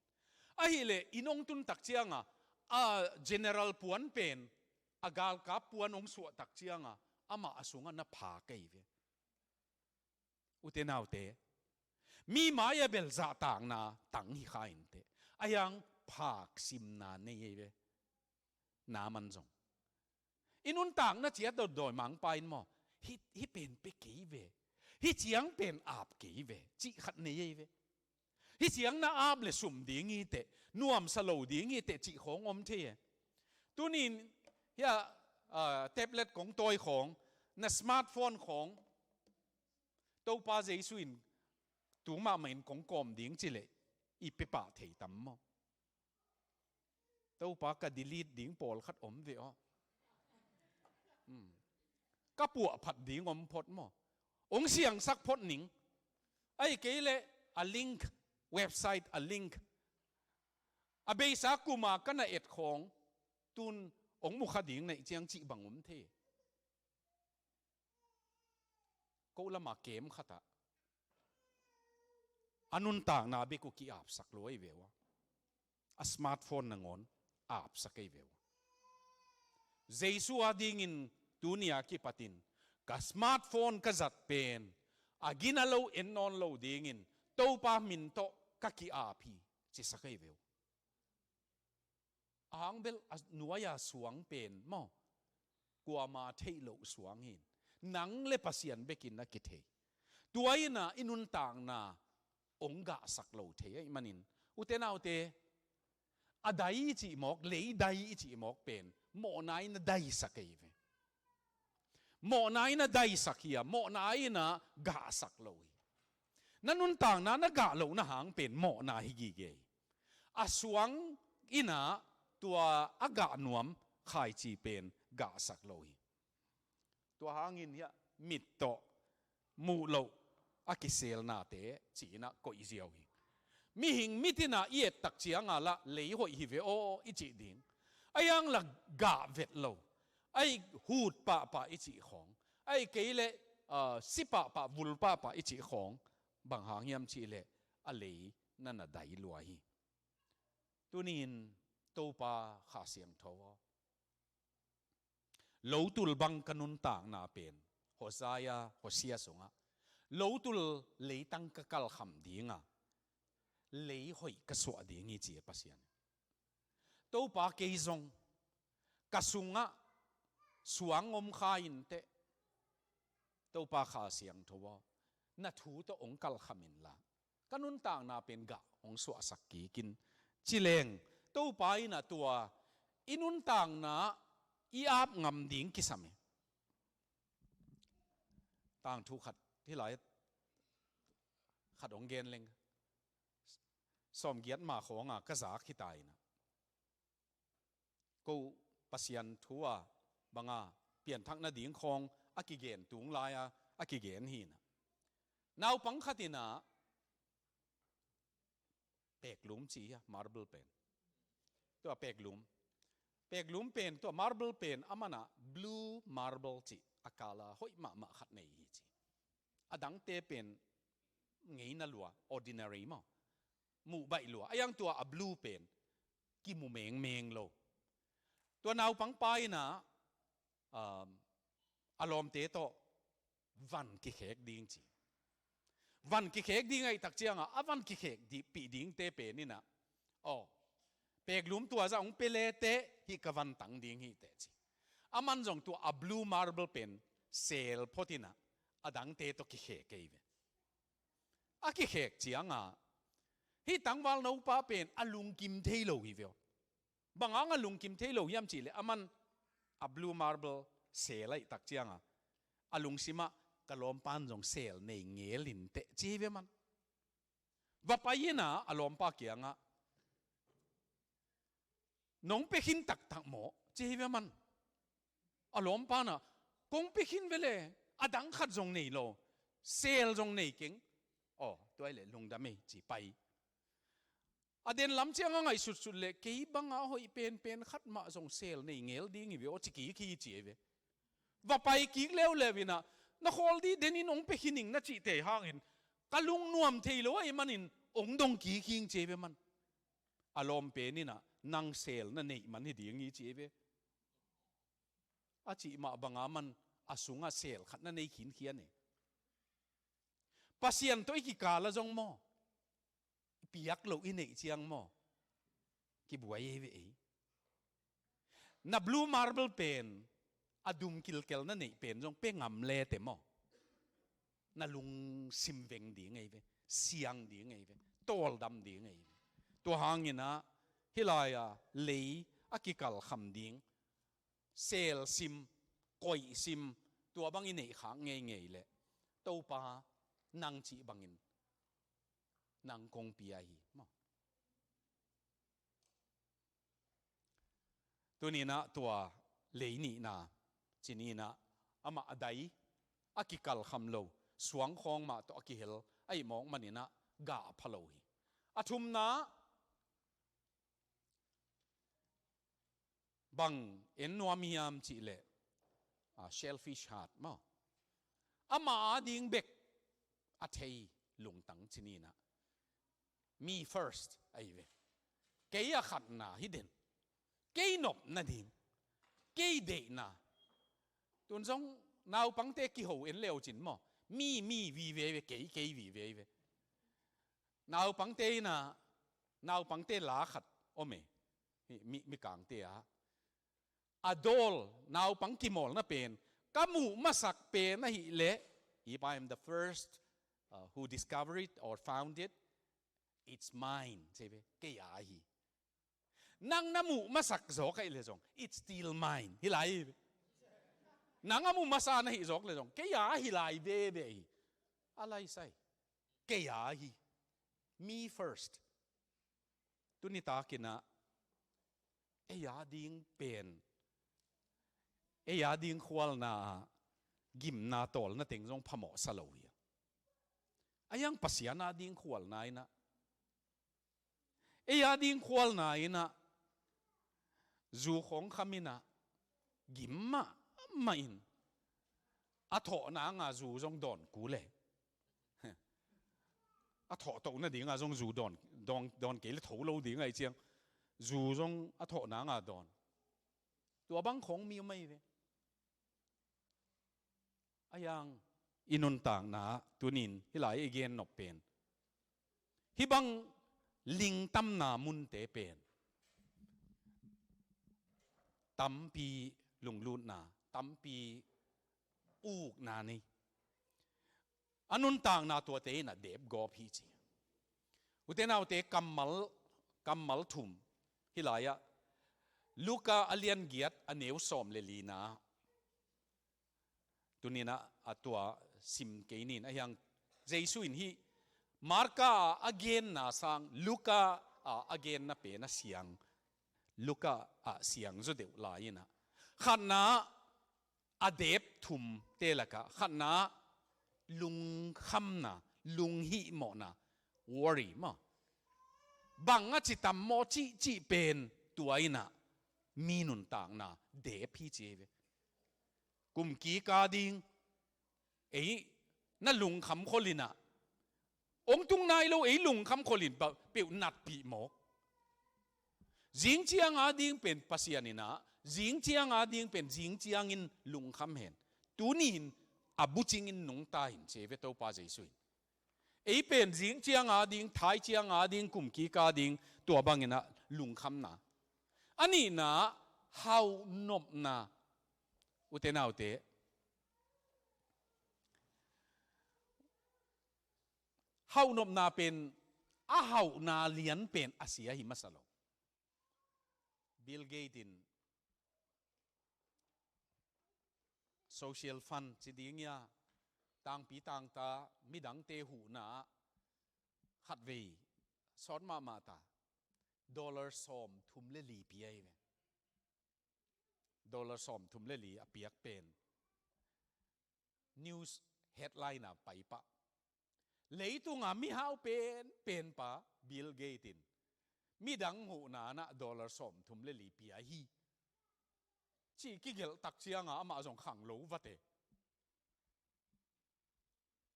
Ahih leh inn ong tun tak cianga, a general puan pen, a galkap puan ong suah tak cianga, amah a sungah na phak ahi ve. Ute naute, mi mai-ah bel zahtakna tang hi kha inteh, a iang phak simna nei ahi ve. Naaman zong i nuntakna ciat dot dawi mangpa in maw, hih, hih pen pe kei ve, hih ciang pen ap kei ve, cih khat nei ahi ve. Hih ciang na ap leh sum ding hi teh, nuamsa lo ding hi teh cih khawng om thei e. Tunin hiah, ah, tablet kong tawi khawng, na smartphone khawng, Topa Jesu in tu mahmah in kong kawm ding ci leh i pe pah thei tam maw? Topa, ka delete ding pawlkhat om ve aw. Hmm. Ka puahphat ding om phot maw? Ong siangsak phot ning. Ahih kei leh a link, website a link, a beisa kuma ka na et khawng, tun ong mukha ding na hih ciang cih bang om thei. Ko lama kem khatah a nuntakna bek uh ki-apsak lo ahi ve uh a, a smartphone nangawn apsak ahi ve uh a. Jesu adingin tuni-a kipatin ka smartphone ka zat pen a gina lo en nawn lo dingin Topa min tawh ka ki-ap hi, cisak ahi ve uh. A hang bel a nuai-a suang pen maw, kuama theih loh suang hi in, nang le Pasian bekin a kithei. Tua inah i nuntakna ong gahsak lo thei ahih manin, ute naute, a dai i cih mawk, lei dai i cih mawk pen mawhna in a daisak ahi ve. Mawhna in a daisak hi a, mawhna in a gahsak lo hi. Na nuntakna na gah lohna hang pen mawhna hi gige hi. A suang in a tua a gah nuam khaici pen gahsak lo hi. Tua hangin hiah mit tawh muh loh a kiselnate ci-in ah koih ziau hi. Mihing mit in ah i et tak ciang a lah lei hoih hi ve aw i cih ding. A iang lah gah vet lo. Ahih hut pahpah i cih khawng, ahih kei leh, ah, si pahpah, vul pahpah i cih khawng, bang hang hiam cih leh a lei na na dai lua hi. Tuni-in Topa Kha Siangtho aw, lotul bang ka nuntakna pen, Hosea, Hosea sungah lotul leitang ka kalkham ding a, lei hoih ka suah ding hi ci a Pasian. Topa, kei zong ka sungah suang om kha inteh. Topa Kha Siangtho aw, na thu tawh hong kalkham inla, ka nuntakna pen gah hong suahsak kik in, ci leng Topa in a tua i nuntakna i ap ngam ding kisam hi. Tangthu khat hih lai-ah khat hong gen leng. Sawmgiat ma khawnga ka zak hi ta inah, ko Pasian thu a banga pianthak nading khawng a kigen tung lai-a a kigen hi inah, naupang khat inah peklum ci hi a, marble pen. Tua peklum, peklum pen, tua marble pen a manah blue marble cih a kala hoih mahmah khat nei hi ci. A dangte pen ngeina lua, ordinary maw, muh baih lua. A iang tua a blue pen kimu mengmeng lo. Tua naupang pa inah, um, a lawmte tawh van kikhek ding ci. Van kikhek ding ahih tak cianga a van kikhek dih, pih dingte pen inah, aw, peklum tua zah hong pia leteh hih ka van tang ding hi teh ci. Aman zong tua a blue marble pen sel phot inah a dangte tawh kikhek kei ve. A kikhek cianga hih tangval nopa pen a lungkim thei lo hi ve aw. Bang hanga lungkim thei lo hiam cihleh, aman a blue marble sel ahih tak cianga a lungsimah, ka lawmpan zong sel nei ngel inteh ci hi ve man. Va pai inah a lawmpa kiangah, nong pia khin taktak maw ci hi ve man. A lawmpa inah, kong pia khin ve le, a dang khat zong nei lo, sel zong nei keng. Aw, tua hileh lungdam ei ci pai. A den lam ciang a ngaihsutsut leh kei banga hoih penpen khat mah zong sel nei ngel ding hi ve aw, ci kik hi ci hi ve. Va pai kik leuleu inah, na khawl dih denin hong pia khin ing na cihte hangin ka lungnuam thei lo ahih manin hong dong kik hi ing ci hi ve man. A lawm pen inah, nang sel na neih man hi ding hi ci hi ve. A cih mah banga man a sungah sel khat na nei khinkhian e. Pasian tawh i kikal ah zong maw, i piak loh i neih ciang maw, kibuai ei ve ei. Na blue marble pen a dum kilkel na neih pen zong pia ngam leteh maw, na lungsim veng ding ei ve, siang ding ei ve, tawldam ding ei ve. Tua hang inah hih lai-a lei a kikalkham ding, sel sim, koih sim, tua bang i neih khak ngeingei leh Topa nang cih bangin nang kong pia hi maw. Tuni inah tua lei nihna, ci ni inah, amah a dai, a kikalkham lo, suang khawng mah tawh a kihel ahih mawk man inah gah pha lo hi. A thumna, bang en nuam hiam cihleh, ah, selfish heart maw. Amah ading bek a thei lungtang ci ni inah, me first ahi ve. Kei a khatna hi den. Kei nop nading, kei deihna. Tun zong naupangte kiho en leu cin maw, mi, mi vive ve, kei, kei vive ve. Naupangte inah, naupangte la khat om e. Mi, mi, mikangte ah, a dawl, naupang kimawlna pen ka muh masak pen ahih leh, if I am the first, uh, who discover it or found it, it's mine, ci ve, kei a hi. Nang na muh masak zawk ahih leh zong, it's still mine, hi lai hi ve. Nang a muh masa na hih zawk leh zong, kei a hi lai veve hi. A lai sai, kei a hi. Me first. Tuni tak inah, ei ading pen, ei ading khualna ah gimna tawlna teng zong phamawh sa lo hi a. A iang Pasian ading khualna inah, ei ading khualna inah, zu khawng kham inah, gim mahmah in, a thawhna nga zu zong dawn kul e. A thawh toh nadinga zong zu dawn, dawn, dawn kei le tho lo ding ahih ciang, zu zong a thawhna nga dawn. Tua bang khawng mi om ahi ve. A iang i nuntakna ah tunin hih lai i gen nop pen, hih bang lingtamna munte pen tampi lunglutna, tampi ukna nei. A nuntakna tuate inah depgawp hi ci. Ute naute, kammal, kammal thum hih lai-ah, Luka a lian giat a neu sawm le lina. Tuninah a tua sim kei nin, a hiang Jesu in hih Marka a genna sang Luka a genna pen a siang, Luka a siang zaw deuh lai-in ah, khatna a dep thumte lakah khatna lungkhamna, lunghihmawhna, worry maw, bang a ci tam maw cihcih pen tua in ah mi nuntakna dep hi ci hi ve. Kum kik a ding ei na lungkham khol in ah, ong tung nai lo ei lungkham khol in peuh natpih mawk. Zing ciang a ding pen Pasian in ah, zing ciang a ding pen zing ciangin lungkham hen. Tuni-in a bucingin nungta in ci hi ve Topa Jesu in. Ei pen zing ciang a ding, thai ciang a ding, kum kik a ding, tua bangin ah lungkhamna. A nihna, hauhnopna. Ute naute, hauhnopna pen a hauhna lian pen a sia hi masa lo. Bill Gates in social fund ci ding ia, tangpi tangta midangte huhna ah khatvei sawt mahmah ta, dollar sawm thum le li pia hi ve. Dollar sawm thum le li a piak pen news headline a pai pah. Leitunga mihau pen pen pa Bill Gates in midang huhna ah dollar sawm thum le li pia hi ci kigelh tak cianga amah zong khang lo vate.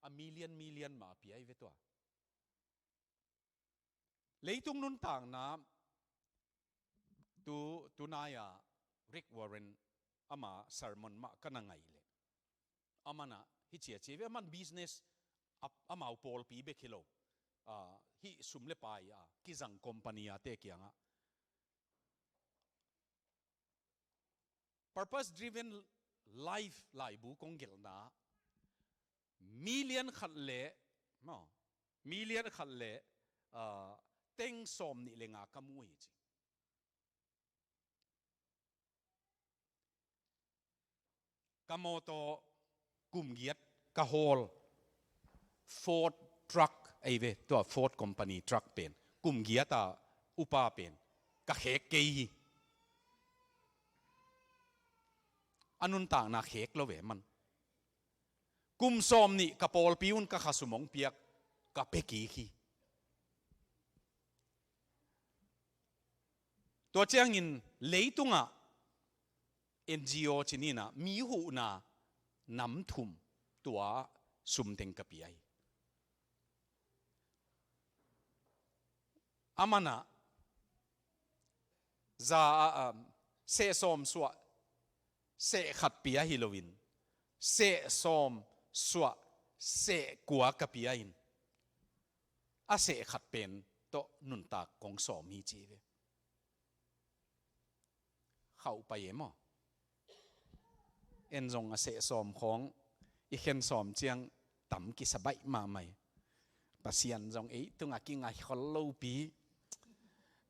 A million million mah pia hi ve tua. Leitung nuntakna tu, tunai-a Rick Warren ama sermon mah ka na ngaih leh, aman ah hi cia ci ve, aman business a, amau pawlpi bek hi lo, ah, hih sum le pai a kizang company a te kiangah Purpose Driven Life laibu kong gelhna, million khat le, maw, million khat le, ah, teng sawm nih le nga ka mu hi ci. Ka mawtaw kum giat ka hawl, Ford truck ei ve, tua Ford company truck pen kum giat a upa pen ka khek kei hi. A nuntakna khek lo ve man. Kum sawm nih ka pawlpi un ka khasum hong piak, ka pia kik hi. Tua ciangin leitungah N G O ci ni-in ah mi huhna nam thum tua sum teng ka pia hi. Aman ah za, ah, ah, seh sawm suah seh khat pia hi loin, seh sawm suah seh kua ka pia in, a seh khat pen tawh nuntak kong sawm hi ci hi ve. Khauh pai e maw? En zong a seh sawm khawng i khen sawm ciang tam kisa baih mahmah hi. Pasian zong ei tungah kingai khol lopi,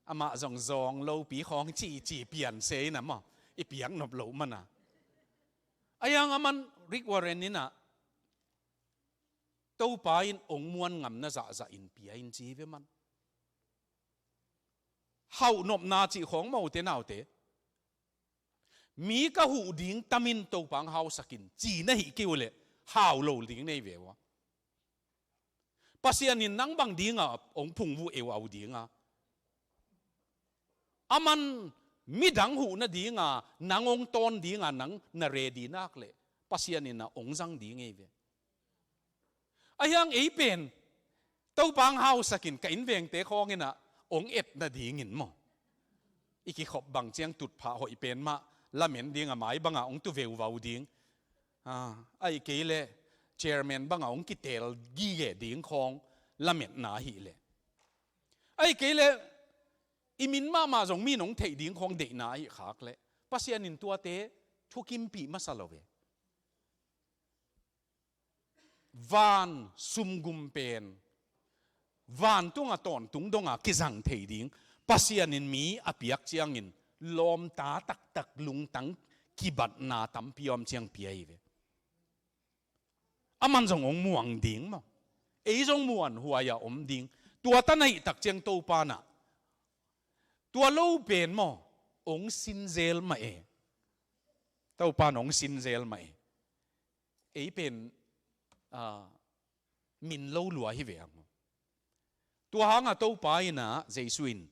amah zong zawng lopi khawng ci ci pian se in ah maw, i piak nop loh man a. A yang aman Rick Warren in ah Topa in ong muan ngamna zahzah in pia in ci hi ve man. Hauhnopna cih khawng maw ute naute, mi ka huh ding tamin Topa hong hausak in ci na hih kei uh leh hau lo ding nei ve ua. Pasian in nang bang dinga ong phungvuh eu au dinga, aman midang huh nadinga nang ong tawn dinga nang na ready nak leh Pasian in ah ong zang ding ei ve. A hiang ei pen Topa hong hausak in ka innvengte khawng in ah ong et nadingin maw, i kikhop bang ciang tutphah hoih pen mah lamen ding a, mai banga ong tu veuvau ding, ah, ahih kei leh chairman banga ong kitel gige ding khawng lametna ahih leh, ahih kei leh i min mahmah zong mi in ong theih ding khawng deihna ahih khak leh Pasian in tuate thukimpih masa lo ve. Van sumgum pen vantung a tawntung donga kizang thei ding Pasian in mi a piak ciangin lawmta taktak lungtang kibatna tampi om ciang pia hi ve. Aman zong ong muang ding maw? ei zong muanhuai-a om ding. Tua tan ahih tak ciang Topa nah, tua lo pen maw, ong sin zel mah e. Topa nah ong sin zel mah e. Ei pen, ah, min lo lua hi ve ang. Tua hangah Topa in ah, Jesu in,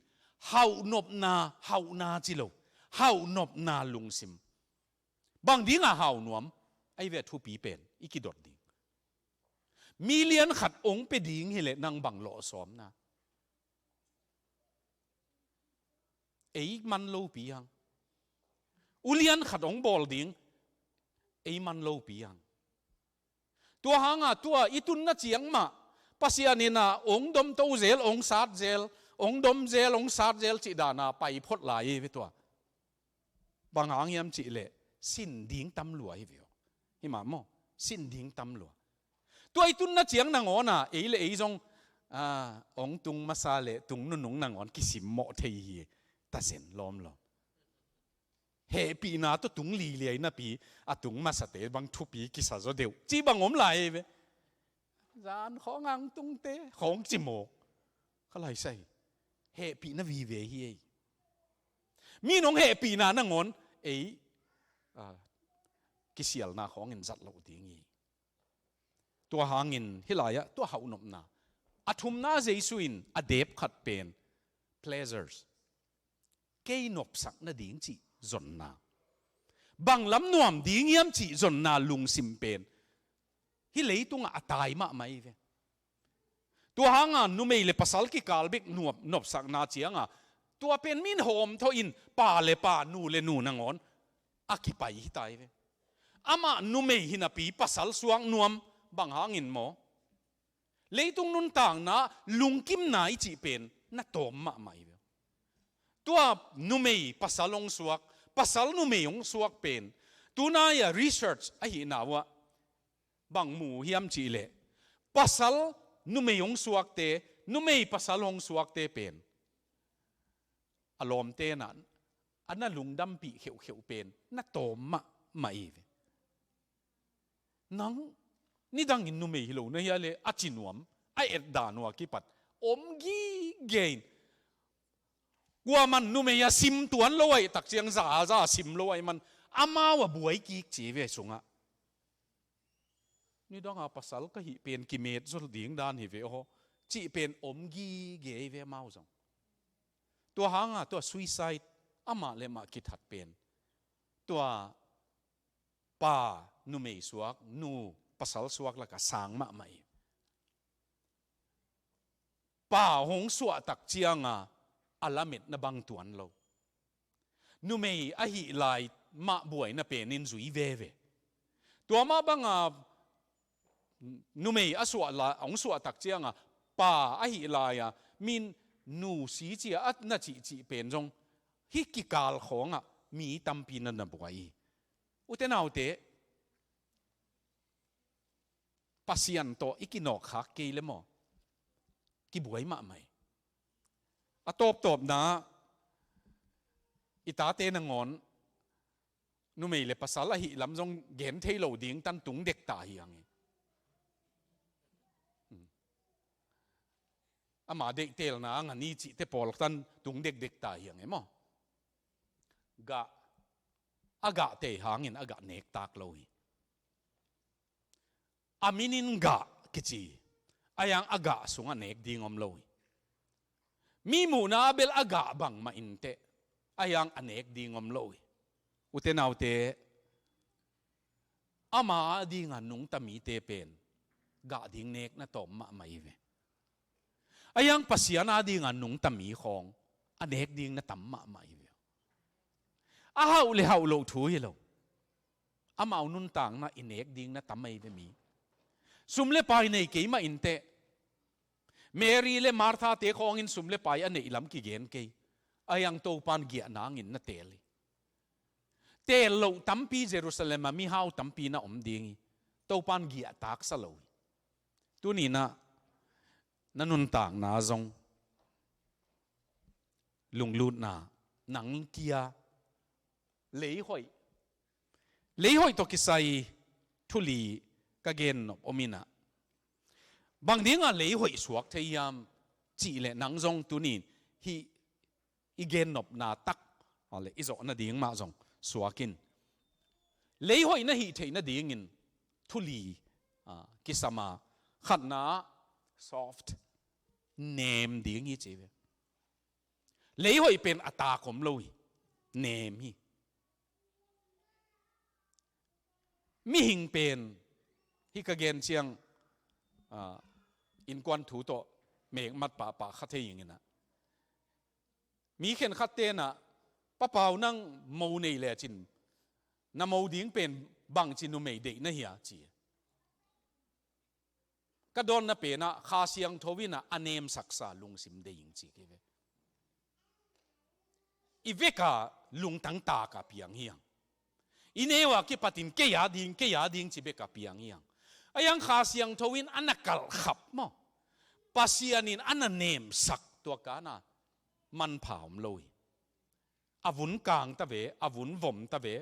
hauhnopna, hauhna ci lo, hauhnopna lungsim. Bang dingah hau nuam, ahi ve a thupi pen, i kidot ding. Mi lian khat ong pia ding hileh nang bang lawh sawm na. Ei man lopi hang. Ulian khat ong bawl ding, ei man lopi hang. Tua hangah tua i tunna ciang mah, Pasian in ah ong domto zel, ong sat zel, ong dom zel, ong sat zel cih dan ah pai phot lai hi ve tua. Bang hang hiam cihleh, sin ding tam lua hi ve aw. Hi mah maw, sin ding tam lua. Tua i tunna ciang nangawn ah, ei le ei zong, ah, ong tung masa le tung nunung nangawn kisimmawh thei hi, tasen lawmlawm. Hehpihna tawh tung liliai napi, a tung masate bang thupi kisa zaw deuh, ci bang om lai hi ve. Zan khawng ang tungte khawng cimawk. Ka laisai. Hehpihna vive hi ei. Mi nong hehpihna nangawn ei, ah, kisialna khawngin zat loh ding hi. Tua hangin hih lai-ah tua hauhnopna. A thumna Jesu in a dep khat pen pleasures. Kei nopsak nading cih zonna. Bang lam nuam ding hiam cih zonna lungsim pen hih leitungah a tai mahmah hi ve. Tua hangah numei le pasal kikal bek nuam, nopsakna ciangah, tua pen min hawm thawh in pa le pa, nu le nu nangawn a kipai hi ta hi ve. Amah numei hi napi pasal suak nuam, bang hangin maw? Leitung nuntakna lungkimna i cih pen na tawm mahmah hi ve. Tua numei pasal hong suak, pasal numei hong suak pen, tunai-ah research ahihna uh ah bang mu hiam cihleh, pasal numei hong suakte, numei pasal hong suakte pen a lawmte nah a na lungdampih kheuhkheuh pen na tawm mahmah hi ve. Nang nidangin numei hi lo na hia le, a ci nuam, a etdan uh a kipat om gige in. Kuaman numei a sim tuan lo ahih tak ciang, za a za a sim lo ahih man, amau a buai kik ci ve sungah. Nidanga pasal ka hih pen kimet zaw ding dan hi ve aw, cih pen om gige hi ve amau zong. Tua hanga tua suicide, amah le mah kithat pen, tua pa numei suak, nu pasal suak lakah sang mahmah hi. Pa hong suahtak cianga a lametna bang tuan lo. Numei ahih lai mah buaina penin zui veve. Tua mah banga numei a suah la, hong suahtak cianga pa ahih lai-a min nusi cia a na cihcih pen zong hih kikal khawngah mi tampi na na buai hi. Ute naute, Pasian tawh i kinawkkhak kei le maw, kibuai mahmah hi. A tawptawpna, i tate nangawn numei le pasal ahih lam zong gen thei lo ding tan tung dekta hi ang hi. Ama deihtelna a ngani cihte pawl tan tung dekdekta hi ang hi maw. Gah, a gah tei hangin a gah nektak lo hi. A minin gah kici, a hiang a gah sungah nek ding om lo hi. Mi muhna bel a gah bangmah inteh, a hiang a nek ding om lo hi. Ute naute, ama adinga nungta mite pen gah ding nek na tawm mahmah hi ve. A hiang Pasian adinga nungta mi khawng a nek ding na tam mahmah hi ve. A hauh le hauh loh thu hi lo. Amau nuntakna i nek ding na tam ahi ve mi. Sum le pai nei kei mah inteh. Mary le Martha te khawngin sum le pai a neih lam kigen kei. A hiang Topan giah nangin na teel hi. Teel loh tampi Jerusalem ah mihau tampi na om ding hi. Topan giah taksa lo hi. Tuninah na nuntakna zong lunglutna nang kia leihoih, leihoih tawh kisai thu li ka gen nop om inah. Bang dingah lei hoih suak thei hiam cih leh nang zong tuni-in hih i gennopna tak, a le i zawh nading mah zong suak in. Lei hoih na hih theih nadingin thu li, a, kisam a, khatna ah soft, nem ding hi ci ve. Lei hoih pen a tak om lo hi, nem hi. Mihing pen hih ka gen ciang, a, innkuan thu tawh mekmat pahpah kha thei ing in ah, mi khenkhat ten ah, "Pa Pau, nang mo nei lecin na mo ding pen bangci numei deih na hia?" ci. Ka dawnna pen ah Kha Siangtho in ah a nemsaksa lungsim deih ing ci kei ve. I vek a lungtang tak a piang hi hang. I neu a kipatin kei a ding, kei a ding ci bek a piang hi hang. Ahi hang Kha Siangtho in a na kalhkhap maw, Pasian in a na nemsak, tua kan ah manpha om lo hi. A vun kang ta ve, a vun vom ta ve.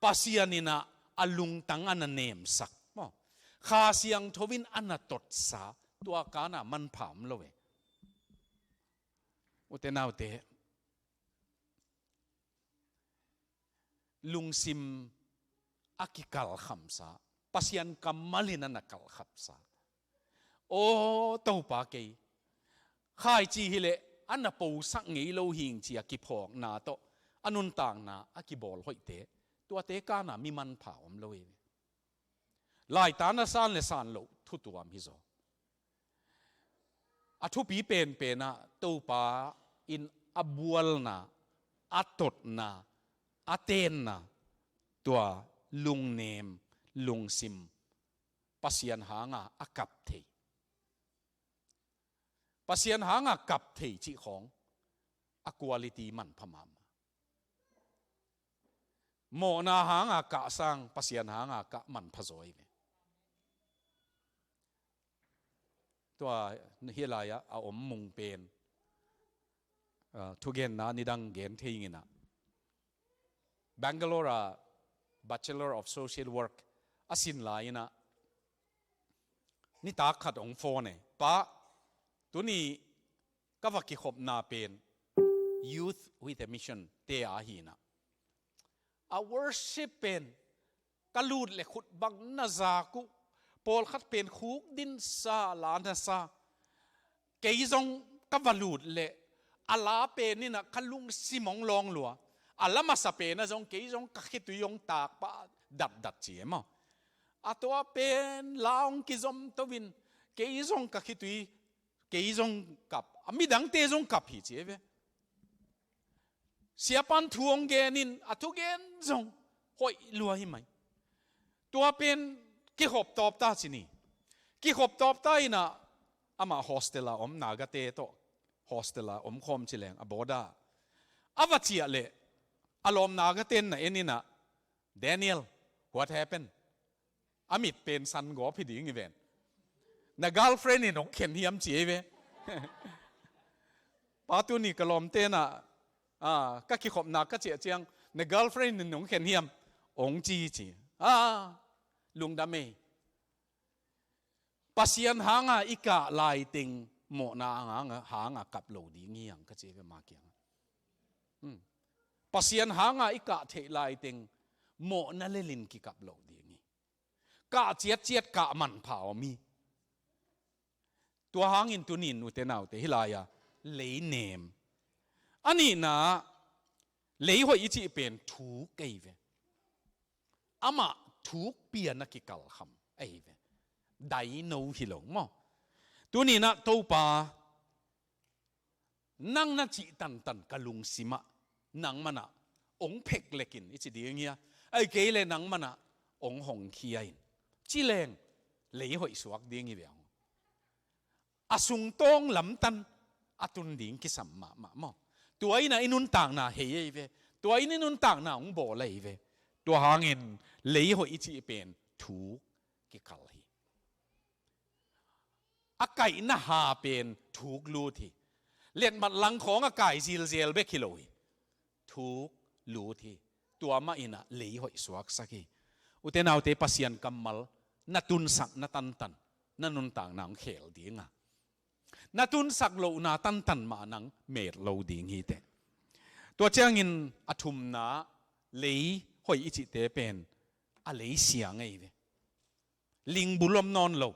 Pasian in ah a lungtang a na nemsak maw, Kha Siangtho in a na totsa, tua kan ah manpha om lo ve. Ute naute, lungsim a kikalkhamsa, Pasian kammal in a na kalhkhapsa, "Aw Topa, kei khaici hileh a na posak ngei lo hing," ci a kiphawkna tawh a nuntakna a kibawl hoihte, tuate kan ah mi manpha om lo hi. Laitan a san le san loh thu tuam hi zaw. A thupi penpen ah Topa in a bualna, a totna, a tenna, tua lungnem, lungsim, Pasian hang a a kap thei. Pasian hang a kap thei cih khawng a quality manpha mahmah. Mawhna hang a kah sang Pasian hang a kah manpha zaw hi ve. Tua hih lai ah a om mung pen, a, thugenna nidang gen thei ing in ah, Bangalore ah Bachelor of Social Work a sin lai in ah, nitak khat hong phone e, "Pa, tuni ka va kikhopna pen Youth with a Mission te a hi in ah, a worship pen ka lut le khut bang na zak uh, pawlkhat pen khuk dinsa, la na sa. Kei zong ka va lut le a la pen in ah ka lungsim hong lawng lua. A la masa pen ah zong kei zong ka khitui hong tak pah datdat," ci e maw. "A tua pen la hong kizom to in, kei zong ka khitui, kei zong kap, a midangte zong kap hi," ci e ve. Siapan thu hong gen in, a thugen zong hoih lua hi mai. "Tua pen kikhop tawp ta," ci ni. Kikhop tawp ta in ah, amah hostel a om, Nagate tawh hostel a om khawm ci leng, a border a va ciah leh a lawm Nagate in na en in ah, "Daniel, what happened?" A mit pen san gawp hi ding hi ven. "Na girlfriend in hong khen hiam?" ci hi ve. "Pa, tuni ka lawmte in ah, a, ka kikhopna ka ciah ciang na girlfriend in hong khen hiam?" "Hong ci," ci. "A, lungdam ei." Pasian hang a i kah laiteng mawhna hang a, hang a kap lo ding hi hang, ka ci ve ma kiang ah. Hmm. Pasian hang a i kah theih laiteng mawhna lel in kikap lo ding hi. Kah ciatciat kah manpha om hi. Tua hangin tuni-in ute naute, hih lai-a lei nem. A nihna, lei hoih i cih pen thuk ahi ve. Amah thuk pian a kikalkham ahi ve. Dai no hi lo maw. Tuni-in ah Topa, nang na cih tantan ka lungsim ah nangman ah hong phek lek in i ci ding hi a, ahih kei leh nangman ah hong hongkhia in ci leng lei hoih suak ding hi ve hang. A sungtawng lamtan a tun ding kisam mahmah maw. Tua in ah i nuntakna hei ahi ve. Tua in i nuntakna hong bawl ahi ve. Tua hangin lei hoih i cih pen thuk kikal hi. A kaihna ha pen thuk lut hi. Letmat langkhawng a kai zilzel bek hi lo hi. Thuk lut hi. Tua mah in ah lei hoih suaksak hi. Ute naute, Pasian kammal na tunsakna tantan na nuntakna hong khel ding a, na tunsak lohna tantan mah nang met lo ding hi teh. Tua ciangin a thumna, lei hoih i cihte pen a lei siang ahi ve. Ling bul om nawn lo,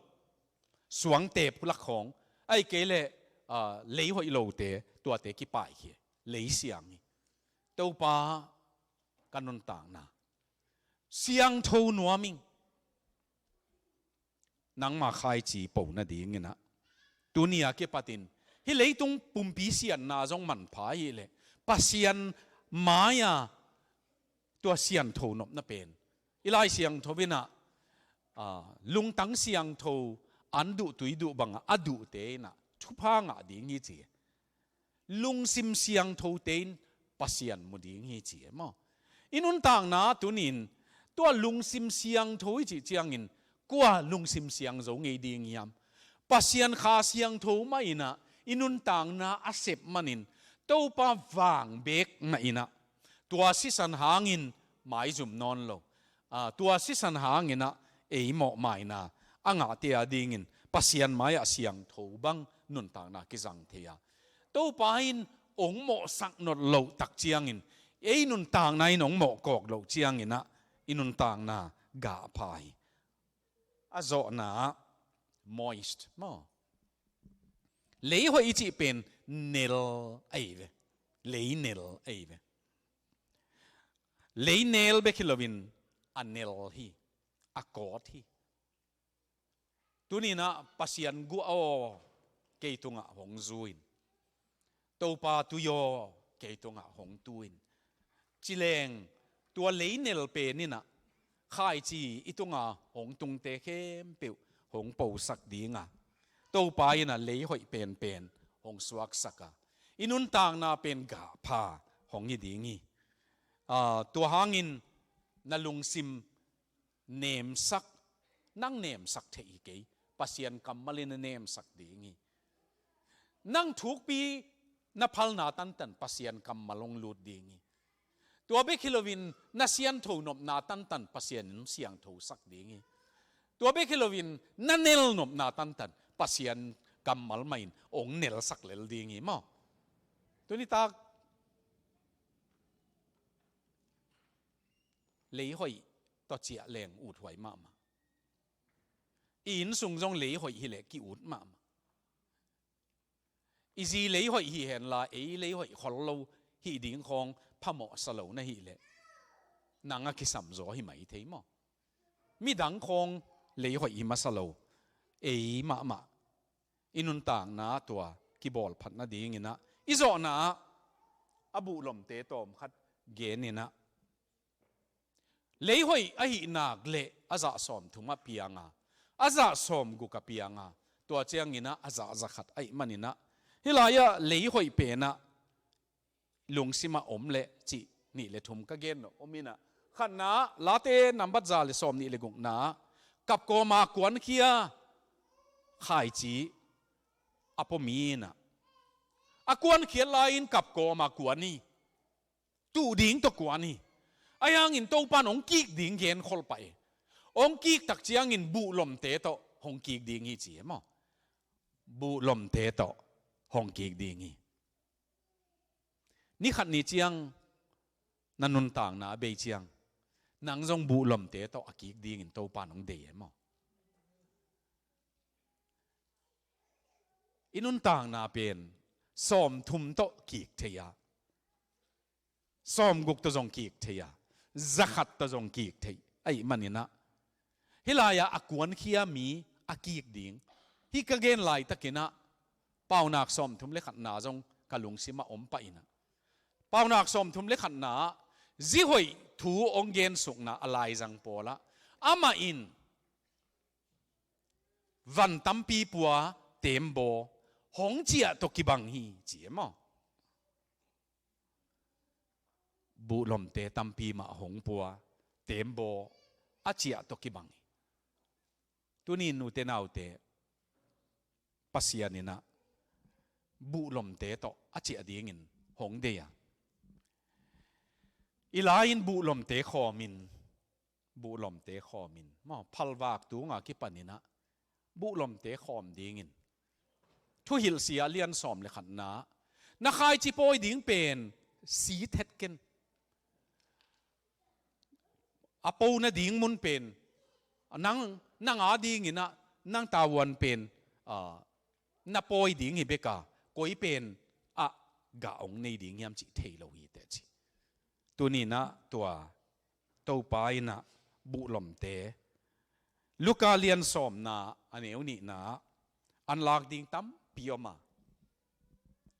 suang tep lak khawng, ahih kei leh, ah, lei hoih lote, tuate kipaikhia, lei siang hi. Topa, ka nuntakna siangtho nuam ing. Nangma khaici po nadingin ah, tuni a kipatin hih leitung pumpi siatna zong manpha ahih leh Pasian mai-a tua siangtho nopna pen, i Lai Siangtho in ah, ah, lungtang siangtho, an duh tui duh bangah a duhte in ah thupha ngah ding hi ci. Lungsim siangthote in Pasian mu ding hi ci e maw? I nuntakna tuni-in tua lungsim siangtho i cih ciangin kua lungsim siang zo ngei ding hiam? Pasian Kha Siangtho mah in ah i nuntakna a sep manin Topa vang beek na in ah, tua sisan hangin maizum nawn lo, ah, tua sisan hangin ah ei mawhmaina a ngahte a dingin Pasian mai-ah siangtho bang nuntakna kizang thei a, Topa in hong mawhsak nawn loh tak ciangin, ei nuntakna in hong mawhkawk loh ciangin ah i nuntakna gah pha hi. A zawhna ah moist maw? Lei hoih i cih pen nel ahi ve. Lei nel ahi ve. Lei nel bek hi loin a nel hi, a kawt hi. Tuni-in ah Pasian guah aw, kei tungah hong zu in. Topa tui aw, kei tungah hong tu in. Ci leng tua lei nel pen in ah khaici i tunga hong tungte khempeuh hong posak ding a, Topa in ah lei hoih penpen hong suaksak a, i nuntakna pen gah pha hong hi ding hi. Ah, tua hangin na lungsim nemsak, nang nemsak theih hi kei, Pasian kammal in a nemsak ding hi. Nang thukpi na phalna tantan Pasian kammal hong lut ding hi. Tua bek hi loin na siangtho nopna tantan Pasian in siangthosak ding hi. Tua bek hi loin na nel nopna tantan Pasian kammal mah in hong nelsak lel ding hi maw? Tuni tak lei hoih tawh ciah leng uthuai mahmah. I inn sung zong lei hoih hi leh ki-ut mahmah. I zi lei hoih hi henla ei lei hoih khol lo hih ding khawng phamawh sa lo na hih leh nang a kisam zaw hi mai thei maw? Midang khawng lei hoih hi masa lo, ei mahmah i nuntakna tua kibawl phat nadingin ah i zawhna ah a buhlomte tawm khat gen in ah, lei hoih ahih nak leh a zah sawmthum a piang a, a zah sawmguk a piang a, tua ciangin ah a zah zakhat ahih manin ah, hih lai-ah lei hoih pen ah lungsim ah om leh cih nih le thum ka gen nop om in ah, khatna ah Late nambat za le sawmnih le gukna ah kapkawm a kuankhia khaici a pua mi in ah, a kuankhiat lai-in kapkawm a kuan hi. Tuh ding tawh kuan hi. Ahi hangin Topa in hong kik ding genkhol pah hi. Hong kik tak ciangin buhlomte tawh hong kik ding hi ci hi maw? Buhlomte tawh hong kik ding hi. Ni khat ni ciang na nuntakna a bei ciang nang zong buhlomte tawh a kik dingin Topa in hong deih hi maw? I nuntakna pen sawmthum tawh kik thei a, sawmguk tawh zong kik thei a, zakhat tawh zong kik thei ahih manin ah, hih lai-ah a kuankhia mi a kik ding, hih ka gen laitakin ah Paunak sawmthum le khatna zong ka lungsim ah om pah in ah, Paunak sawmthum le khatna ah zi hoih thu hong gensukna a laizang pawl ah, amah in van tampi pua, teembaw hong ciah tawh kibang hi ci hi maw? Buhlomte tampi mah hong pua, teembaw a ciah tawh kibang hi. Tuni-in ute naute, Pasian in ah buhlomte tawh a ciah dingin hong deih a, i lai-in buhlomte khawmin, buhlomte khawmin maw, phalvak tunga kipanin ah buhlomte khawm dingin. Thuhilhsia lian sawm le khatna, na khaici pawi ding pen si thet ken. A po nading mun pen nang, nang a dingin ah, nang tavuan pen, ah, na pawi ding hi bek a, koi pen ah gah hong nei ding hiam cih thei lo hi teh ci. Tuni-in ah tua Topa in ah buhlomte, Luka lian sawmna a neu nihna ah, an lak ding tampi om a,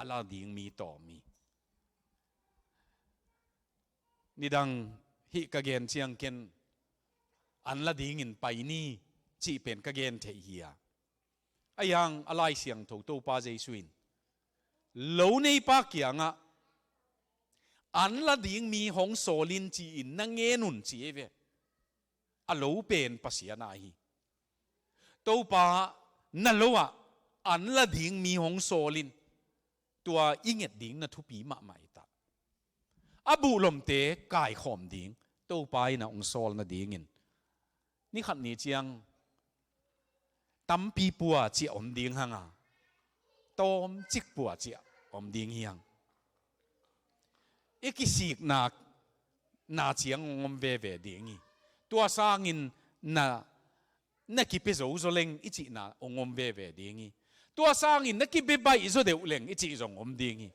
a la ding mi tawm hi. Nidang hih ka gen ciang ken an la dingin pai ni cih pen ka gen theih hi a. Ahi hang a Lai Siangtho Topa Jesu in lo neipa kiangah an la ding mi hong sawl in ci-in na ngen un ci ei ve. A lo pen Pasian a hi. Topa na lo ah an la ding mi hong sawl in, tua i nget ding na thupi mahmah hi ta. A buhlomte kaikhawm ding Topa in ah hong sawl nadingin, ni khat ni ciang tampi pua ciah om ding hang a, tawmcik pua ciah om ding hi hang. I kisikna, na ciang hong om veve ding hi. Tua sangin na, na kipia zo zaw leng i cihna hong om veve ding hi. Tua sangin na kibia baih zaw deuh leng i cih zong om ding hi.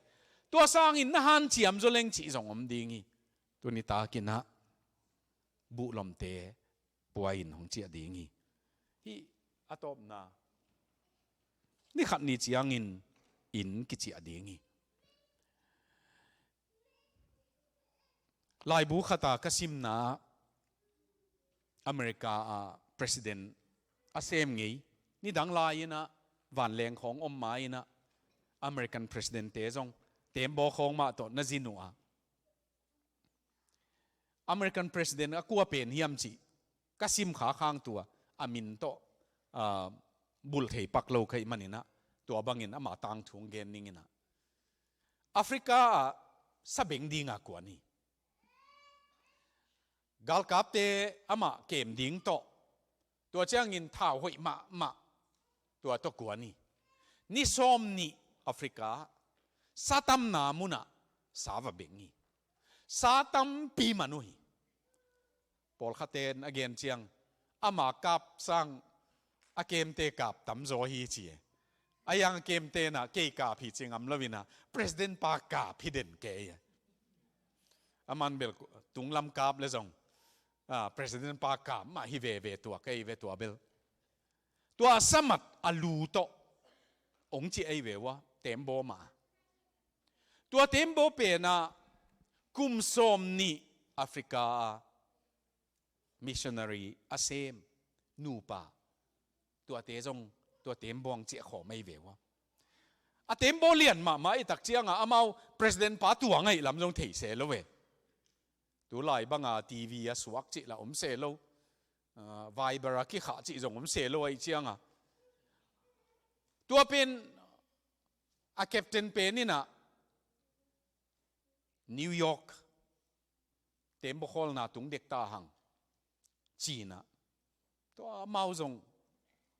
Tua sangin na hanciam zaw leng cih zong om ding hi. Tuni takin ah buhlomte pua in hong ciah ding hi. Hih a tawpna, ni khat ni ciangin inn kiciah ding hi. Laibu khat a ka simna, America ah president a sem ngei, nidang lai-in ah vanleng khawng om ma-in ah American president-te zong teembaw khawng mah tawh na zin uh a, American president a kua pen hiam cih ka sim kha khang tua, a min tawh, ah, bulh thei pak lo ka hih manin ah, tua bangin ama tangthu hong gen ning in ah, Africa ah sabeng ding a kuan hi. Galkapte amah kem ding tawh, tua ciangin thau hoih mahmah tua tawh kuan hi. Ni sawm nih Africa sa tamna mun ah sa va beng hi. Sa tampi man uh hi. Pawlkhatte in a gen ciang, ama kap sang a kemte kap tamzaw hi ci e. Ahi hang a kemte in ah kei kap hi ci ngam lo-in ah, president pa kap hi den kei e. Aman bel tunglam kap le zong, ah, president pa kap mah hi veve tua, kei ve tua bel. Tua a sa mat a lu tawh hong ci ei ve ua, teembaw mah. Tua teembaw pen ah kum sawm nih Africa ah missionary a sem nupa, tuate zong tua teembaw hong ciah khawm ei ve ua. A teembaw lian mahmah i tak ciang ah amau president pa tua ngaih lam zong thei se lo ve. Tu lai bang a TV a suak cih lah om se lo. Ah, Viber a kikhah cih zong om se lo ahih ciang ah, tua pen a captain pen in ah New York teembaw khawlna tung dek ta hang ci-in ah, tua amau zong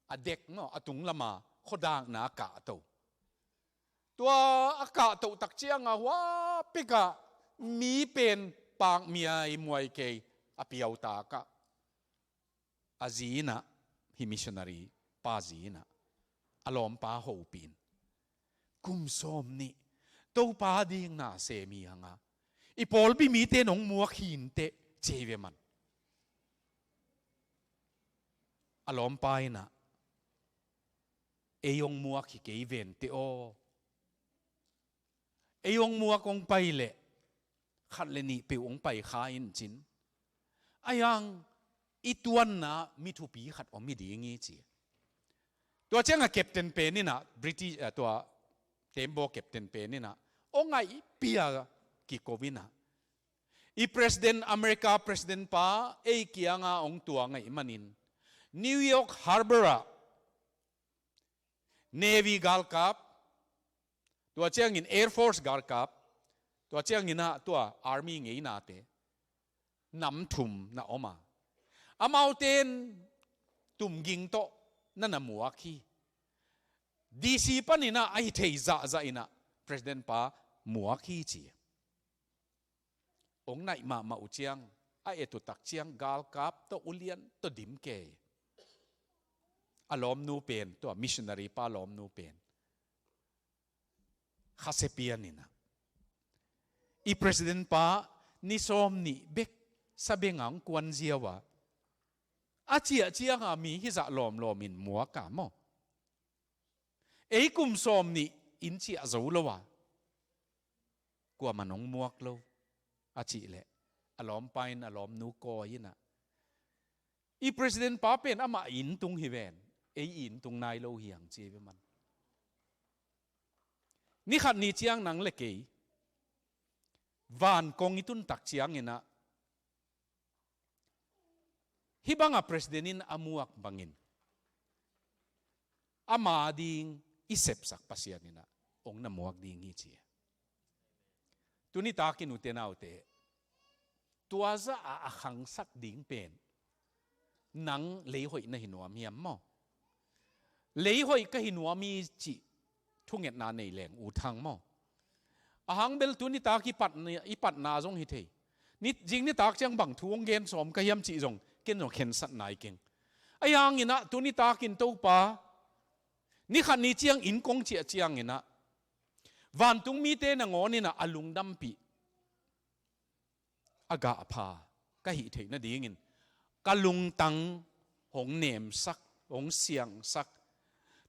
a dek maw, a tunglam a khuadakna a kahto. Tua a kahtoh tak ciang ah, hua pek ah mi pen pakmia i muai kei a piautak ah, a zi in ah, hih missionary pa zi in ah, a lawmpa hopih in, kum sawm nih Topa ding na sem hi hang a, i pawlpi mite in hong muak hi inteh, ci ei ve man. A lawmpa in ah, ei hong muak hi kei ven teh aw. Ei hong muak hong pai leh khat le nih peuh hong pai kha in cin, ahi hang i tuanna mi thupi khat om hi ding hi ci. Tua ciang a captain pen in ah, British, ah, tua teembaw captain pen in ah, hong ngaihpih a kiko in ah, i president, America president pa ei kiang ah hong tuang ahih manin, New York Harbor ah Navy galkap, tua ciangin Air Force galkap, tua ciangin ah tua Army ngeinate nam thum na om a, amaute in tumging tawh na na muak hi. D C panin ah a hi thei zahzah in ah President pa muak hi ci. Ong naih mahmah uh ciang, a et uh tak ciang galkap tawh ulian tawh dim kei. A lawmnu pen, tua missionary pa lawmnu pen Kha Sepian in ah, i President pa ni sawm nih bek sabenga ong kuan ziau a, a ciah cianga mi hizah lawmlawm in muak a maw? Ei kum sawm nih in ciah zo lo a, kuamah nong muak lo, a cih leh a lawmpa in a lawmnu kawi in ah, i President pa pen amah inn tung hi ven, ei inn tung nai lo hi hang ci ve man. Ni khat ni ciang nang le kei van kong i tun tak ciangin ah, hih banga President in a muak bangin ama ding i sepsak Pasian in ah ong na muak ding hi ci. Tuni takin ute naute, tua zah a a khangsak ding pen nang lei hoih na hi nuam hiam maw? Lei hoih ka hi nuam hi cih thungetna nei leng ut hang maw? A hang bel tuni tak i patna, i patna zong hi thei. Ni, zing nitak ciang bang thu hong gen sawm ka hiam cih zong ken zong khensat nai keng. Ahi hangin ah tuni takin Topa, ni khat ni ciang inn kong ciah ciangin ah vantung mite nangawn in ah a lungdampih, a gahpha ka hih theih nadingin ka lungtang hong nemsak, hong siangsak,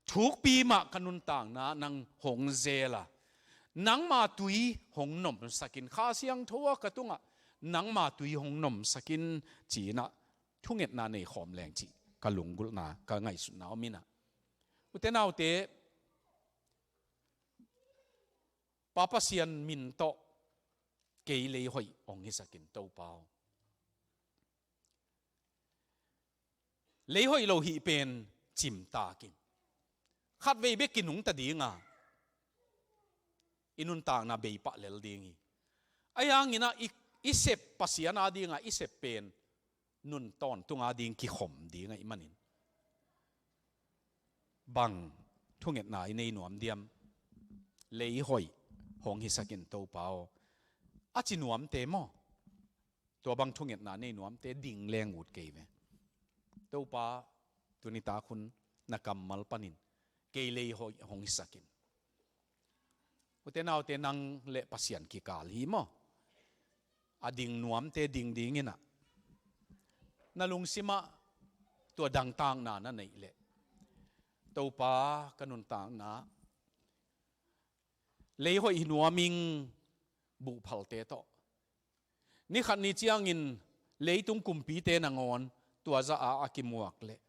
thukpi mah ka nuntakna nang hong zel a, nangma tui hong nomsak in, Kha Siangtho a ka tungah nangma tui hong nomsak in ci-in ah thungetna nei khawm leng cih ka lunggulhna, ka ngaihsutna om in ah. Ute naute, Pa Pasian min tawh kei lei hoih hong hisak in Topa aw. Lei hoih lo hih pen cimtak in, khatvei bek kinungta ding a, i nuntakna bei pah lel ding hi. Ahi hangin ah i, i sep Pasian a ding a i sep pen nun tawntung a ding kikhom ding ahih manin, bang thungetna i nei nuam diam? Lei hoih hong hisak in Topa aw, a ci nuamte maw? Tua bang thungetna nei nuamte ding leng ut kei ve. Topa, tuni tak hun na kammal panin kei lei hoih hong hisak in. Ute naute, nang le Pasian kikal hi maw? A ding nuamte ding dingin ah, na lungsimah tua dangtakna na neih leh, Topa, ka nuntakna lei hoih hi nuam ing, buhphalte tawh. Ni khat ni ciangin leitung kumpite nangawn tua zah a a kimuak leh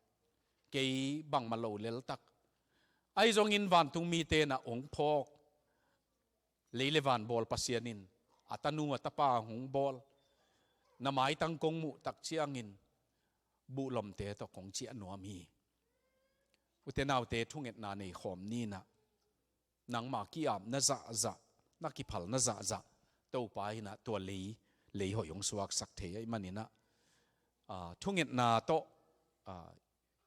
kei bangmah lo leltak, ahi zongin vantung mite na hong phawk, lei le van bawl Pasian in a tanu a tapa hong bawl, na maitang kong muh tak ciangin buhlomte tawh kong ciah nuam hi. Ute naute, thungetna nei khawm ni in ah, nangma ki-apna zahzah, na kiphalna zahzah Topa in ah tua lei, lei hoih hong suaksak thei ahih manin ah, aa, thungetna tawh, aa,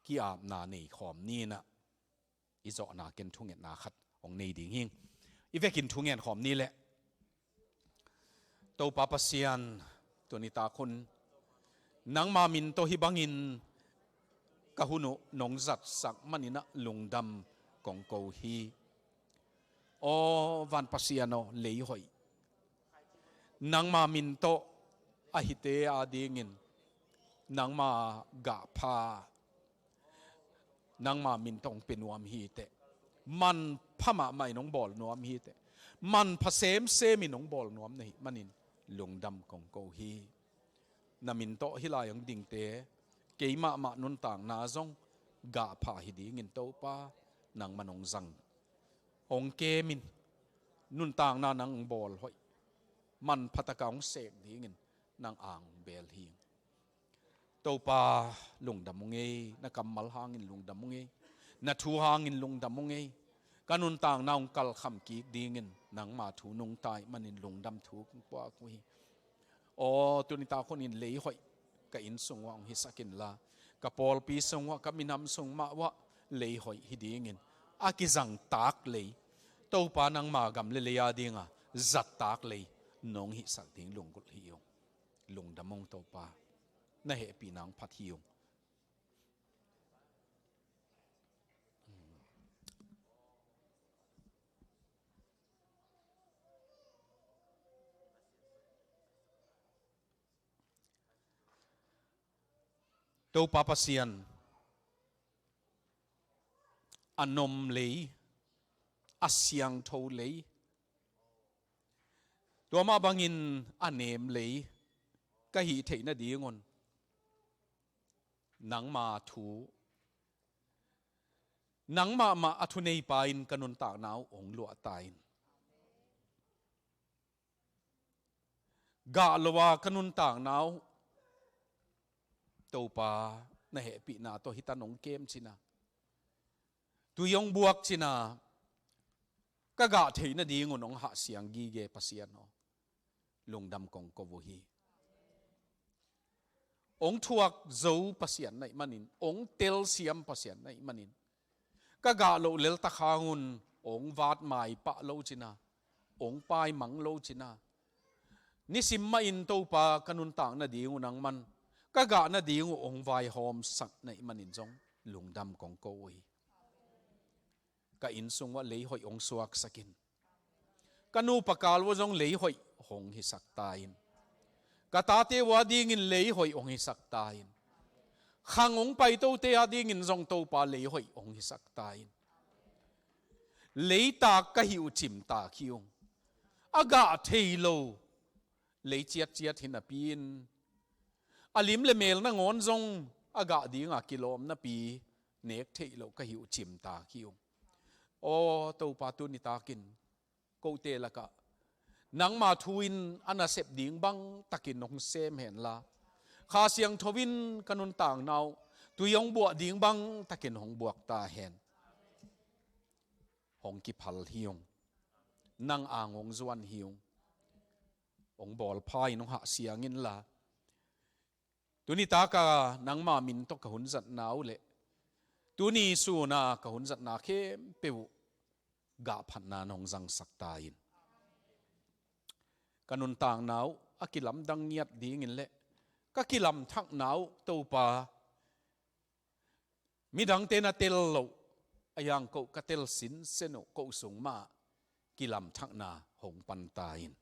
ki-apna nei khawm ni in ah, i zawhna ken thungetna khat hong nei ding hing. I vekin thungen khawm ni leh. Topa Pasian, tuni tak hun nangma min tawh hih bangin ka hun uh nong zatsak manin ah lungdam kong ko hi. Aw van Pasian aw, lei hoih, nangma min tawh a hite a dingin nangma gahpha nangma min tawh hong pia nuam hi teh. Manpha mahmah in hong bawl nuam hi teh. Manpha semsem in hong bawl nuam na hih manin lungdam kong ko hi. Na min tawh hih lai hong dingte, kei mahmah nuntakna zong gahpha hi dingin Topa, nangman hong zang, hong kem in, nuntakna nang hong bawl hoih, manpha taka hong sek dingin nang ang hong bel hi. Topa, lungdam ung ei, na kammal hangin lungdam ung ei, na thu hangin lungdam ung ei. Ka nuntakna hong kalkham kik dingin nangma thu nungta ahih manin lungdam thu kong puak uh hi. Aw, tuni tak hunin lei hoih ka inn sung uah hong hisak inla, ka pawlpi sung uah, ka minam sung mah uah lei hoih hi dingin a kizangtak lei, Topa nangma gam le lei a dinga zattak lei nong hihsak ding lunggulh hi ung. Lungdam ung Topa, na hehpihna hong phat hi ung. Topa Pasian, a nom lei, a siangtho lei, tua mah bangin a nem lei ka hih theih nadingun nangma thu, nangmah mah a thuneipa in ka nuntakna uh hong luahta in. Gah lo a ka nuntakna uh Topa na hehpihna tawh hih tan hong kem cina, tui hong buak cina, ka gah theih nadingun hong hahsiang gige Pasian aw, lungdam kong ko uh hi. Hong thuak zo Pasian na hih manin, hong telsiam Pasian na hih manin, ka gah loh leltak hangun hong vatmai pah lo cina, hong paimang lo cina, nisim mahin Topa ka nuntak nading uh nangman ka gah nading uh hong vaihawmsak na hih manin zong lungdam kong ko uh hi. Ka inn sung uah lei hoih hong suaksak in. Ka nupa kal uah zong lei hoih hong hisak ta in. Ka tate uh adingin lei hoih hong hisak ta in. Khang hong paitote adingin zong Topa lei hoih hong hisak ta in. Leitak ka hih uh cimtak hi ung. A gah thei lo lei ciatciat hi napi in, a lim le mel nangawn zong a gah dinga kilawm napi nek theih loh ka hih uh cimtak hi ung. Aw Topa, tuni takin kote lakah nangma thu in a nasep ding bang takin hong sem henla, Kha Siangtho in ka nuntakna uh tui hong buah ding bang takin hong buak ta hen. Hong kiphal hi ung. Nang ang hong zuan hi ung. Hong bawlpha in hong hahsiang inla, tuni taka nangma min tawh ka hun zatna uh le tuni suna ka hun zatna khempeuh uh gah phatna in hong zangsak ta in. Ka nuntakna uh a kilamdang ngiat dingin le ka kilamthakna uh Topa, midangte na tel loh a, yang ko ka tel sinsen uh, ko sung mah kilamthakna hong pan ta in.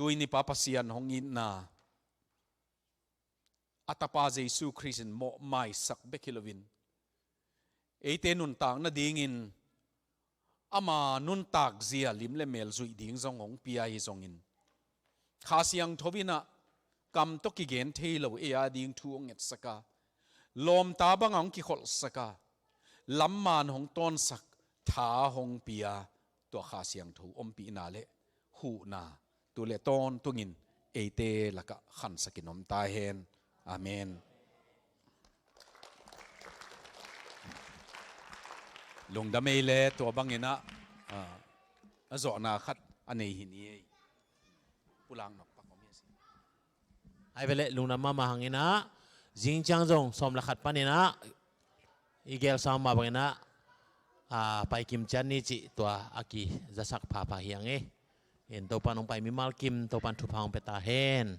Tuni Pa Pasian hong itna, a Tapa Jesu Khrist in mawhmaisak bek hi loin, eite nuntak nadingin ama nuntak zia lim le mel zuih ding zong hong pia hi zongin, Kha Siangtho in ah kam tawh kigen thei lo ei ading thu hong etsak a, lawmta banga hong kikholhsak a, lamman hong tawnsak, tha hong pia, tua Kha Siangtho ompihna le huhna tu le tawntungin eite lakah khansakin om ta hen. Amen. Lungdam ei le tua bangin ah, ah, a zawhna khat a nei hi ni ei. Pulak nok pak om hi a si. Ai vele lungdam mahmah hangin ah, zing ciang zong sawm le khat panin ah i gel sam mah bangin ah, ah, paikim ciat ni cih tua a kizasak phapha hi ang ei. In Topan hong pai mimal kim, Topan thupha hong pia ta hen.